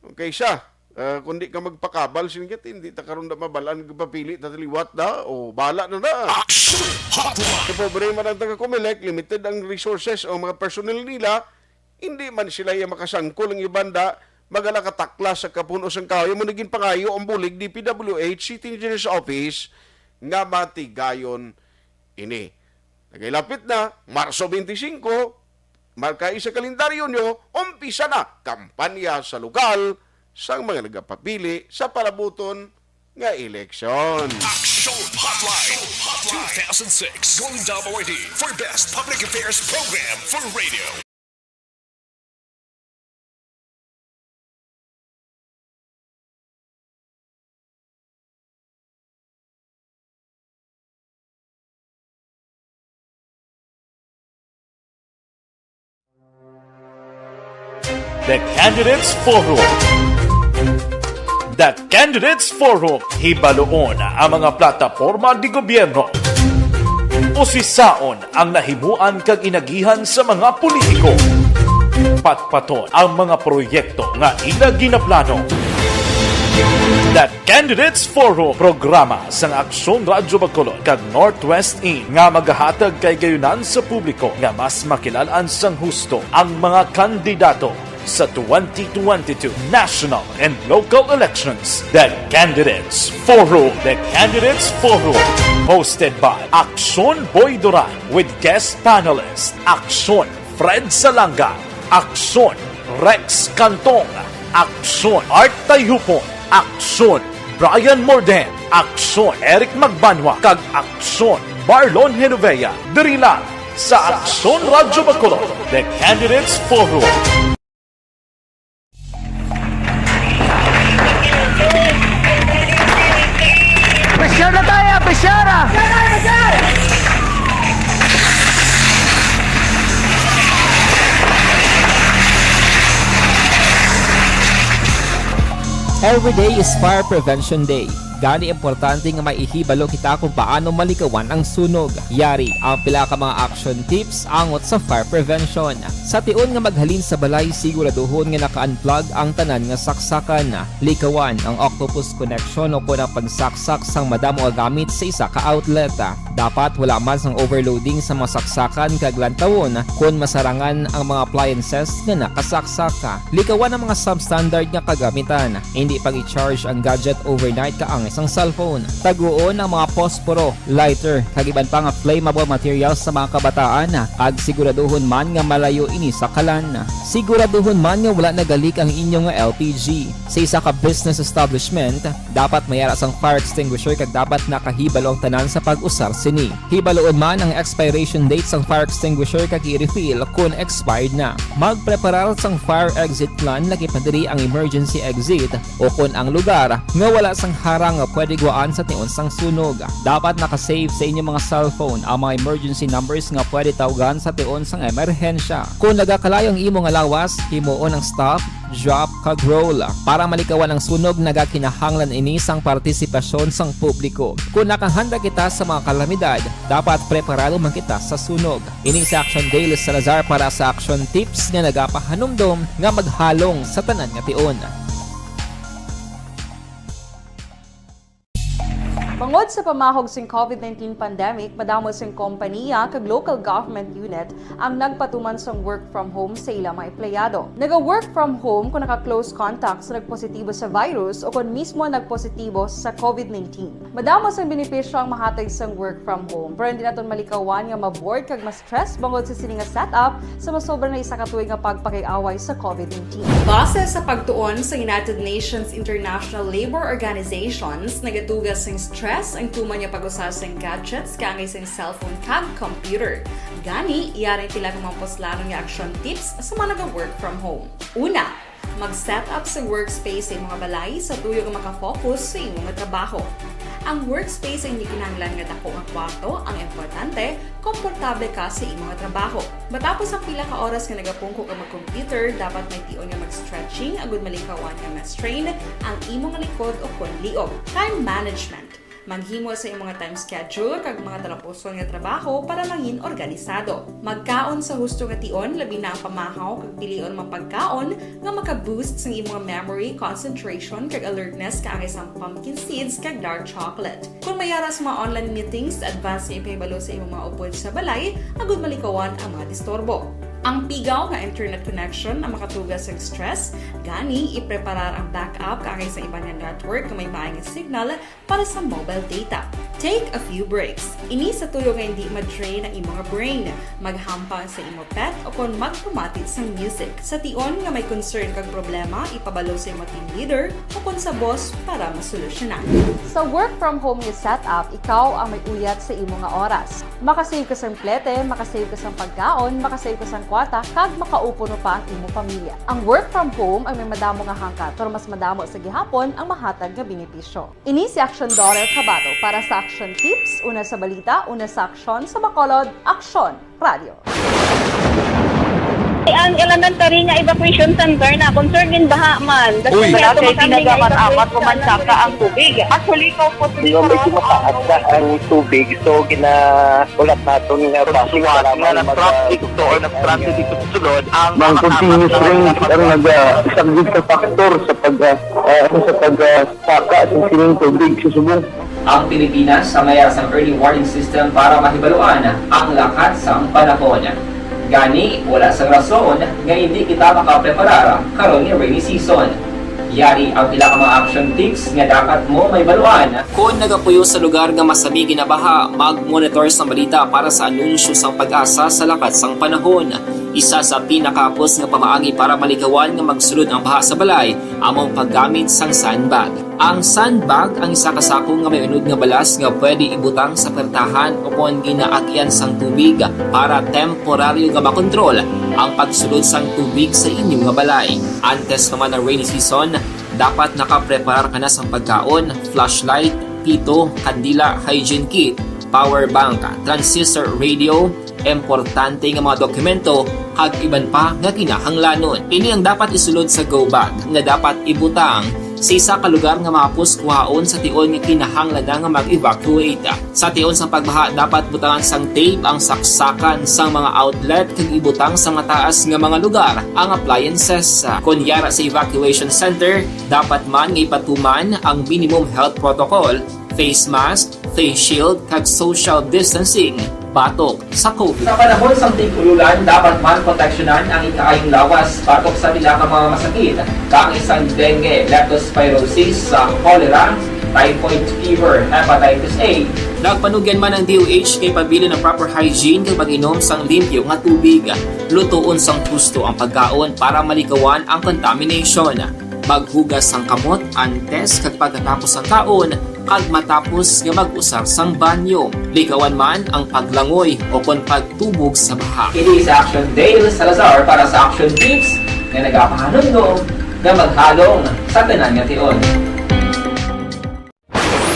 Okay, siya. Ah, kung di ka magpakabal, sige, hindi ta karon na mabalaan, papili ta liwat na, o bala na na. Action Hotline! Kay pobre man ang taga Comelec, limited ang resources o mga personnel nila, hindi man sila iya makasangkol ang iban da, magala kataklas sa kapuno sang kahoy, mo naging pangayo ang bulig D P W H City Engineers Office nga matigayon ini. Nagailapit na, Marso twenty-five, marka sa kalendaryo nyo, umpisa na kampanya sa lokal sang mga nagapapili sa palabuton nga eleksyon. Action Hotline two thousand six Golden Dome Awardee for Best Public Affairs Program for Radio. The Candidates Forum. The Candidates Forum, hibaluon ang mga plataporma di gobyerno. Usisaon ang nahimuan kag inagihan sa mga politiko. Patpaton ang mga proyekto nga ila ginaplano. The Candidates Forum, programa sang Aksyon Radyo Bacolod kag Northwest In nga magahatag kay gayunan sa publiko nga mas makilalan sang husto ang mga kandidato sa twenty twenty-two national and local elections. The Candidates Forum. The Candidates Forum, hosted by Aksyon Boy Duran with guest panelist Aksyon Fred Salanga, Aksyon Rex Cantong, Aksyon Art Tayhupon, Aksyon Brian Morden, Aksyon Eric Magbanwa, kag Aksyon Marlon Genovea. Diri lang sa Aksyon Radyo Bacolod, The Candidates Forum. Presyara tayo, presyara! Every day is Fire Prevention Day. Gani, importante nga may ihibalo kita kung paano malikawan ang sunog. Yari ang pila ka mga action tips angot sa fire prevention. Sa tion nga maghalin sa balay, siguraduhon nga naka-unplug ang tanan nga saksakan. Likawan ang octopus connection o kon ang pagsaksak sang madamo nga gamit sa isa ka outlet. Dapat wala man sang overloading sa mga saksakan kag lantawon kon masarangan ang mga appliances nga nakasaksak. Likawan ang mga substandard nga kagamitan. Hindi pag-i-charge ang gadget overnight kaangay sang cellphone. Taguon ang mga posporo, lighter, kag iban pa nga flammable materials sa mga kabataan, kag siguraduhon man nga malayo ini sa kalan. Siguraduhon man nga wala nagalik ang inyo nga L P G. Sa isa ka business establishment, dapat may ara sang fire extinguisher kag dapat nakahibalo ang tanan sa pag-usar sini. Hibaluon man ang expiration date sang fire extinguisher kag i-refill kon expired na. Magpreparar sang fire exit plan, laki pa diri ang emergency exit o kon ang lugar nga wala sang harang nga pwede gwaan sa tion sang sunog. Dapat naka-save sa inyo mga cellphone ang mga emergency numbers nga pwede tawgan sa tion sang emerhensya. Kon nagakalayo ang imo nga lawas, himuon ang stop, drop, kag roll. Para malikawan ang sunog, nagakinahanglan ini sang partisipasyon sang publiko. Kon nakahanda kita sa mga kalamidad, dapat preparado man kita sa sunog. Ini si Action Dale Salazar para sa Action Tips nga nagapahanumdom nga maghalong sa tanan nga tion. Bangod sa pamahog sing COVID nineteen pandemic, madamo sing kompaniya kag local government unit ang nagpatuman sang work from home sa ila mga empleyado. Naga-work from home kung naka-close contact sa nagpositibo sa virus o kon mismo nagpositibo sa COVID nineteen. Madamo sang benepisyo ang mahatag sang work from home, pero hindi naton malikawan nga ma-bored kag ma-stress bangod sa sini nga setup sa masobra na isa ka tuig nga pagpakig-away sa COVID nineteen. Base sa pagtuon sa United Nations International Labour Organizations, nagatuga sing stress ang tuman nga pag-usa sing gadgets kaangay sing cellphone kag computer. Gani, yari ang pila ka mga puslanon nga action tips sa mga naga-work from home. Una, mag-set up sa workspace sa imong balay sa tuyo nga maka-focus sa imong trabaho. Ang workspace ay hindi kinahanglan nga dako nga kwarto, ang importante, komportable ka sa imong trabaho. Matapos ang pila ka oras nga nagapungko ka mag-computer, dapat may tion nga mag-stretching agud malikawan nga ma-strain ang imong likod o kon liog. Time management. Maghimo sa imong time schedule kag mga talapuson nga trabaho para mangin organisado. Magkaon sa husto nga tion, labi na ang pamahaw kag pilion mga pagkaon nga maka-boost sang imong memory, concentration, kag alertness kaangay sang pumpkin seeds kag dark chocolate. Kon may ara sa mga online meetings, advance nga ipahibalo sa imong mga upod sa balay agud malikawan ang mga disturbo. Ang pigaw nga internet connection ang makatuga sang stress, gani ipreparar ang backup kaangay sa iban nga network nga may maayo nga signal para sa mobile data. Take a few breaks. Ini sa tuyo nga hindi ma-drain ang imo nga brain. Maghampang sa imo pet o kon magpamati sang music. Sa tion nga may concern kag problema, ipabalo sa imo team leader o kon sa boss para masolusyonan. Sa work from home nga setup, ikaw ang may uyat sa imo nga oras. Makasave ka sang plete, makasave ka sang pagkaon, makasave ka sang kwarta, kag makaupuno pa ang imo pamilya. Ang work from home ang may madamo nga hangkat, pero mas madamo sa gihapon ang mahatag nga benepisyo. Ini si Action Daughter Kabato para sa Action Tips, una sa balita, una sa aksyon, sa Bacolod, Aksyon Radio. Ang elementary nga evacuation center na concern gin baha man. Uy. Wala kay tinaga man amat ko man saka ang tubig. Actually, ko po. Di ba, medyo mataas na ang tubig, so ginahulat naton nga basi nga nag-traffic to or nag-transit dito sa sulod ang mga continuous rain ang nag-, ah, isa gid sa factor sa pag, ah, ah, sa pag, ah, saka sa sining tubig sa subong. Ang Pilipinas sa mayar sang early warning system para mahibaluan ang lakat sang panahon. Gani, wala sang rason nga hindi kita makapreparar karon nga rainy season. Yari ang pila ka mga action tips nga dapat mo mahibaluan. Kon nagapuyo sa lugar nga masami ginabaha, mag-monitor sang balita para sa anunsyo sang PAGASA sa lakat sang panahon. Isa sa pinakahapos nga pamaagi para malikawan nga magsulod ang baha sa balay amo ang paggamit sang sandbag. Ang sandbag ang isa ka sako nga may unod nga balas nga pwede ibutang sa pertahan o kon ginaagian sang tubig para temporaryo nga makontrol ang pagsulod sang tubig sa inyo nga balay. Antes pa man ang rainy season, dapat nakapreparar ka na sang pagkaon, flashlight, pito, kandila, hygiene kit, power bank, transistor radio, importante nga mga dokumento, kag iban pa nga kinahanglanon. Ini ang dapat isulod sa go bag nga dapat ibutang Sa isa ka lugar nga mahapos kuhaon sa tion nga kinahanglan na nga mag-evacuate. Sa tion sang pagbaha, dapat butangan sang tape ang saksakan sang mga outlet kag ibutang sa mataas nga mga lugar ang appliances. Kon yara sa evacuation center, dapat man nga ipatuman ang minimum health protocol, face mask, face shield, kag social distancing batok sa COVID. Sa panahon sang tig-ululan, dapat man proteksyonan ang ikaayong lawas batok sa pila ka mga masakit, kaangay sang dengue, leptospirosis, sa cholera, typhoid fever, hepatitis A. Nagpanugyan man ang D O H nga ipabilin ang proper hygiene kag pag-inom sang limpyo nga tubig. Lutoon sang husto ang pagkaon para maligawan ang contamination. Maghugas sang kamot antes kag pagkatapos sang kaon, kag matapos nga mag-usar sang banyo. Ligawan man ang paglangoy o kon pagtubog sa baha. Kini si Action Dale Salazar para sa Action Tips nga nagapahanumdom nga maghalong sa tanan nga tion.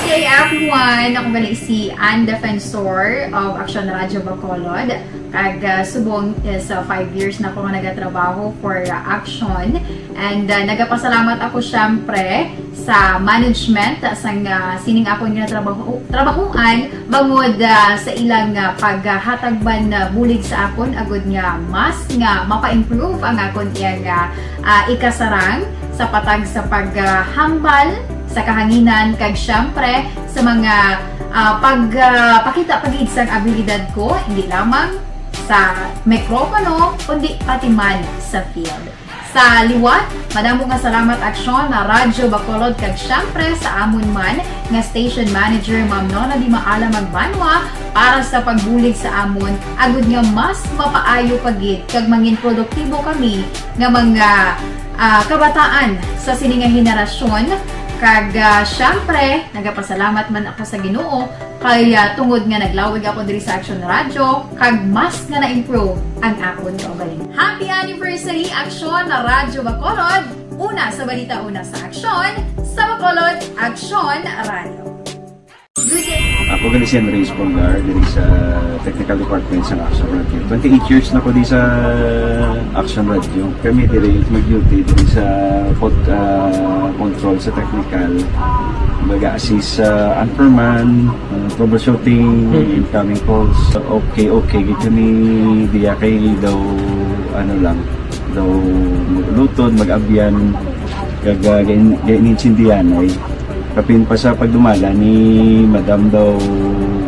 Hey everyone! Ako gali si Ann Defensor of Action Radio Bacolod. Kag, ah, subong is, ah, five years na ako nga nagatrabaho for, ah, Action. And, ah, nagapasalamat ako, syempre, sa management sang, ah, sining akon nga trabaho, trabahuan bangod, ah, sa ilang, ah, paghatag man, ah, bulig sa akon agud nga mas nga mapa-improve ang akon iyang, ah, ah, ikasarang sa patag sa paghambal sa kahanginan kag, syempre, sa mga, ah, pag, ah, pakita pa gid sang abilidad ko, hindi lamang sa mikropono, kundi pati man sa field. Sa liwat, madamo nga salamat, Aksyon, na Radyo Bacolod, kag syempre sa amon man nga station manager, Ma'am Nona Di Maala Magbanwa, para sa pagbulig sa amon, agud nga mas mapaayo pa gid kag mangin produktibo kami nga mga, ah, kabataan sa sini nga henerasyon. Kag, ah, syempre, nagapasalamat man ako sa Ginoo kay, ah, tungod nga naglawig ako diri sa Action Radio, kag mas nga na-improve ang akon kaugalingon. Happy anniversary, Aksyon na Radyo Bacolod! Una sa balita, una sa aksyon, sa Bacolod, Aksyon Radio. Good day. Ako gali si Andres Polgar, diri sa Technical Department sa Action Radio. Twenty-eight years na ko di sa Action Radio. Kami diri mag-duty diri sa pod-, ah, control sa technical. Mag-assist sa anchorman, ah, troubleshooting, Mhm. incoming calls. Okay, okay, gid kami diya kay daw, ano lang, daw mag-ulutod, mag-abyan, kag, ah, gain-, gainintindihan ay. Kapin pa sa pagdumala ni Madam daw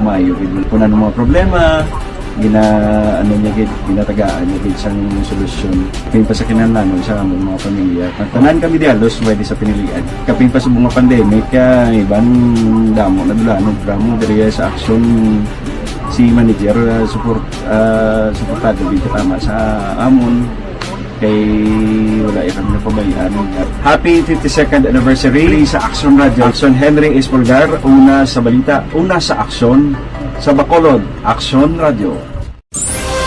maayo gid. Kung ano mga problema, gina-, ano niya gid, ginatagaan niya gid sang solusyon. Kapin pa sa kinahanglanon sa among mga pamilya. Tanan kami di halos pwede sa pinilian. Kapin pa sa mga pandemic, ah, iban damo na dula, ano, damo diri sa aksyon si manager, ah, support, ah, suportado gid tama sa amon. Kay wala ya kami napabayaan. Happy fifty-second anniversary sa Action Radio. Action Henry Espolgar, una sa balita, una sa aksyon, sa Bacolod, Action Radio.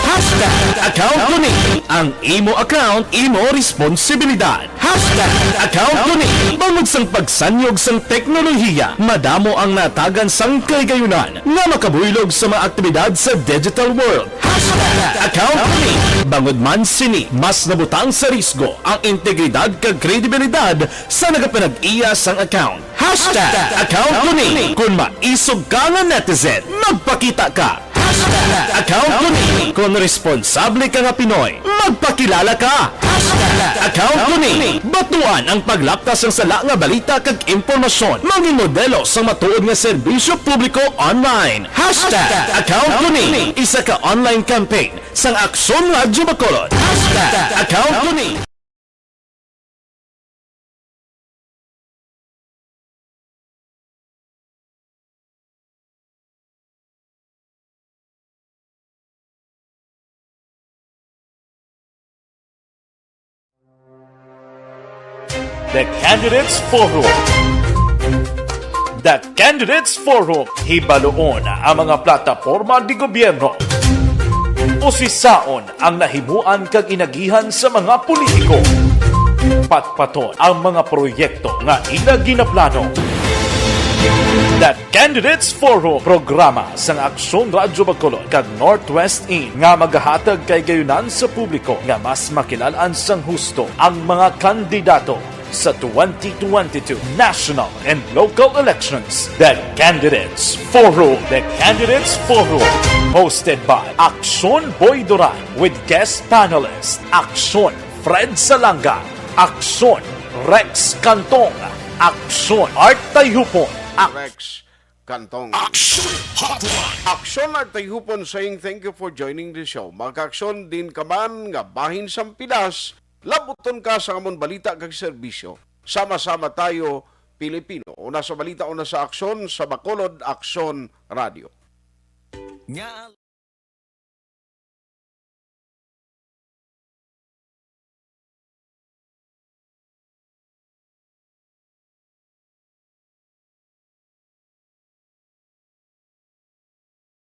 Hashtag account ko ni. Ang imo account, imo responsibilidad. Hashtag account ko ni. Bangod sang pagsanyog sang teknolohiya, madamo ang natagan sang kaligayunan nga makabuylog sa mga aktibidad sa digital world. Hashtag account ko ni. Bangod man sini, mas nabutang sa risgo ang integridad kag kredibilidad sa nagapanag-iya sang account. Hashtag account ko ni. Kung maisog ka nga netizen, magpakita ka. Hashtag account ko ni. Kung responsable ka nga Pinoy, magpakilala ka. Hashtag account ko ni. Batuan ang paglapta sang sala nga balita kag impormasyon. Mangin modelo sang matuod nga serbisyo publiko online. Hashtag account ko ni. Isa ka online campaign sang Aksyon Radyo Bacolod. Hashtag account ko ni. The Candidates Forum. The Candidates Forum, hibaluon ang mga plataporma de gobyerno. Usisaon ang nahimuan kag inagihan sa mga politiko. Patpaton ang mga proyekto nga ila ginaplano. The Candidates Forum, programa sang Aksyon Radyo Bacolod kag Northwest In nga magahatag kaligayunan sa publiko nga mas makilal-an sang husto ang mga kandidato. Sa twenty twenty-two national and local elections, the Candidates Forum. The Candidates Forum, hosted by Aksyon Boy Duran with guest panelist Aksyon Fred Salanga, Aksyon Rex Cantong, Aksyon Art Tayhupon, Ak- Rex Cantong. Aksyon Hotline. Aksyon Art Tayhupon saying thank you for joining the show. Mga ka-aksyon, diin ka man nga bahin sang Pinas, labuton ka sang amon balita kag serbisyo. Sama-sama tayo, Pilipino. Una sa balita, una sa aksyon, sa Bacolod, Aksyon Radio. Nga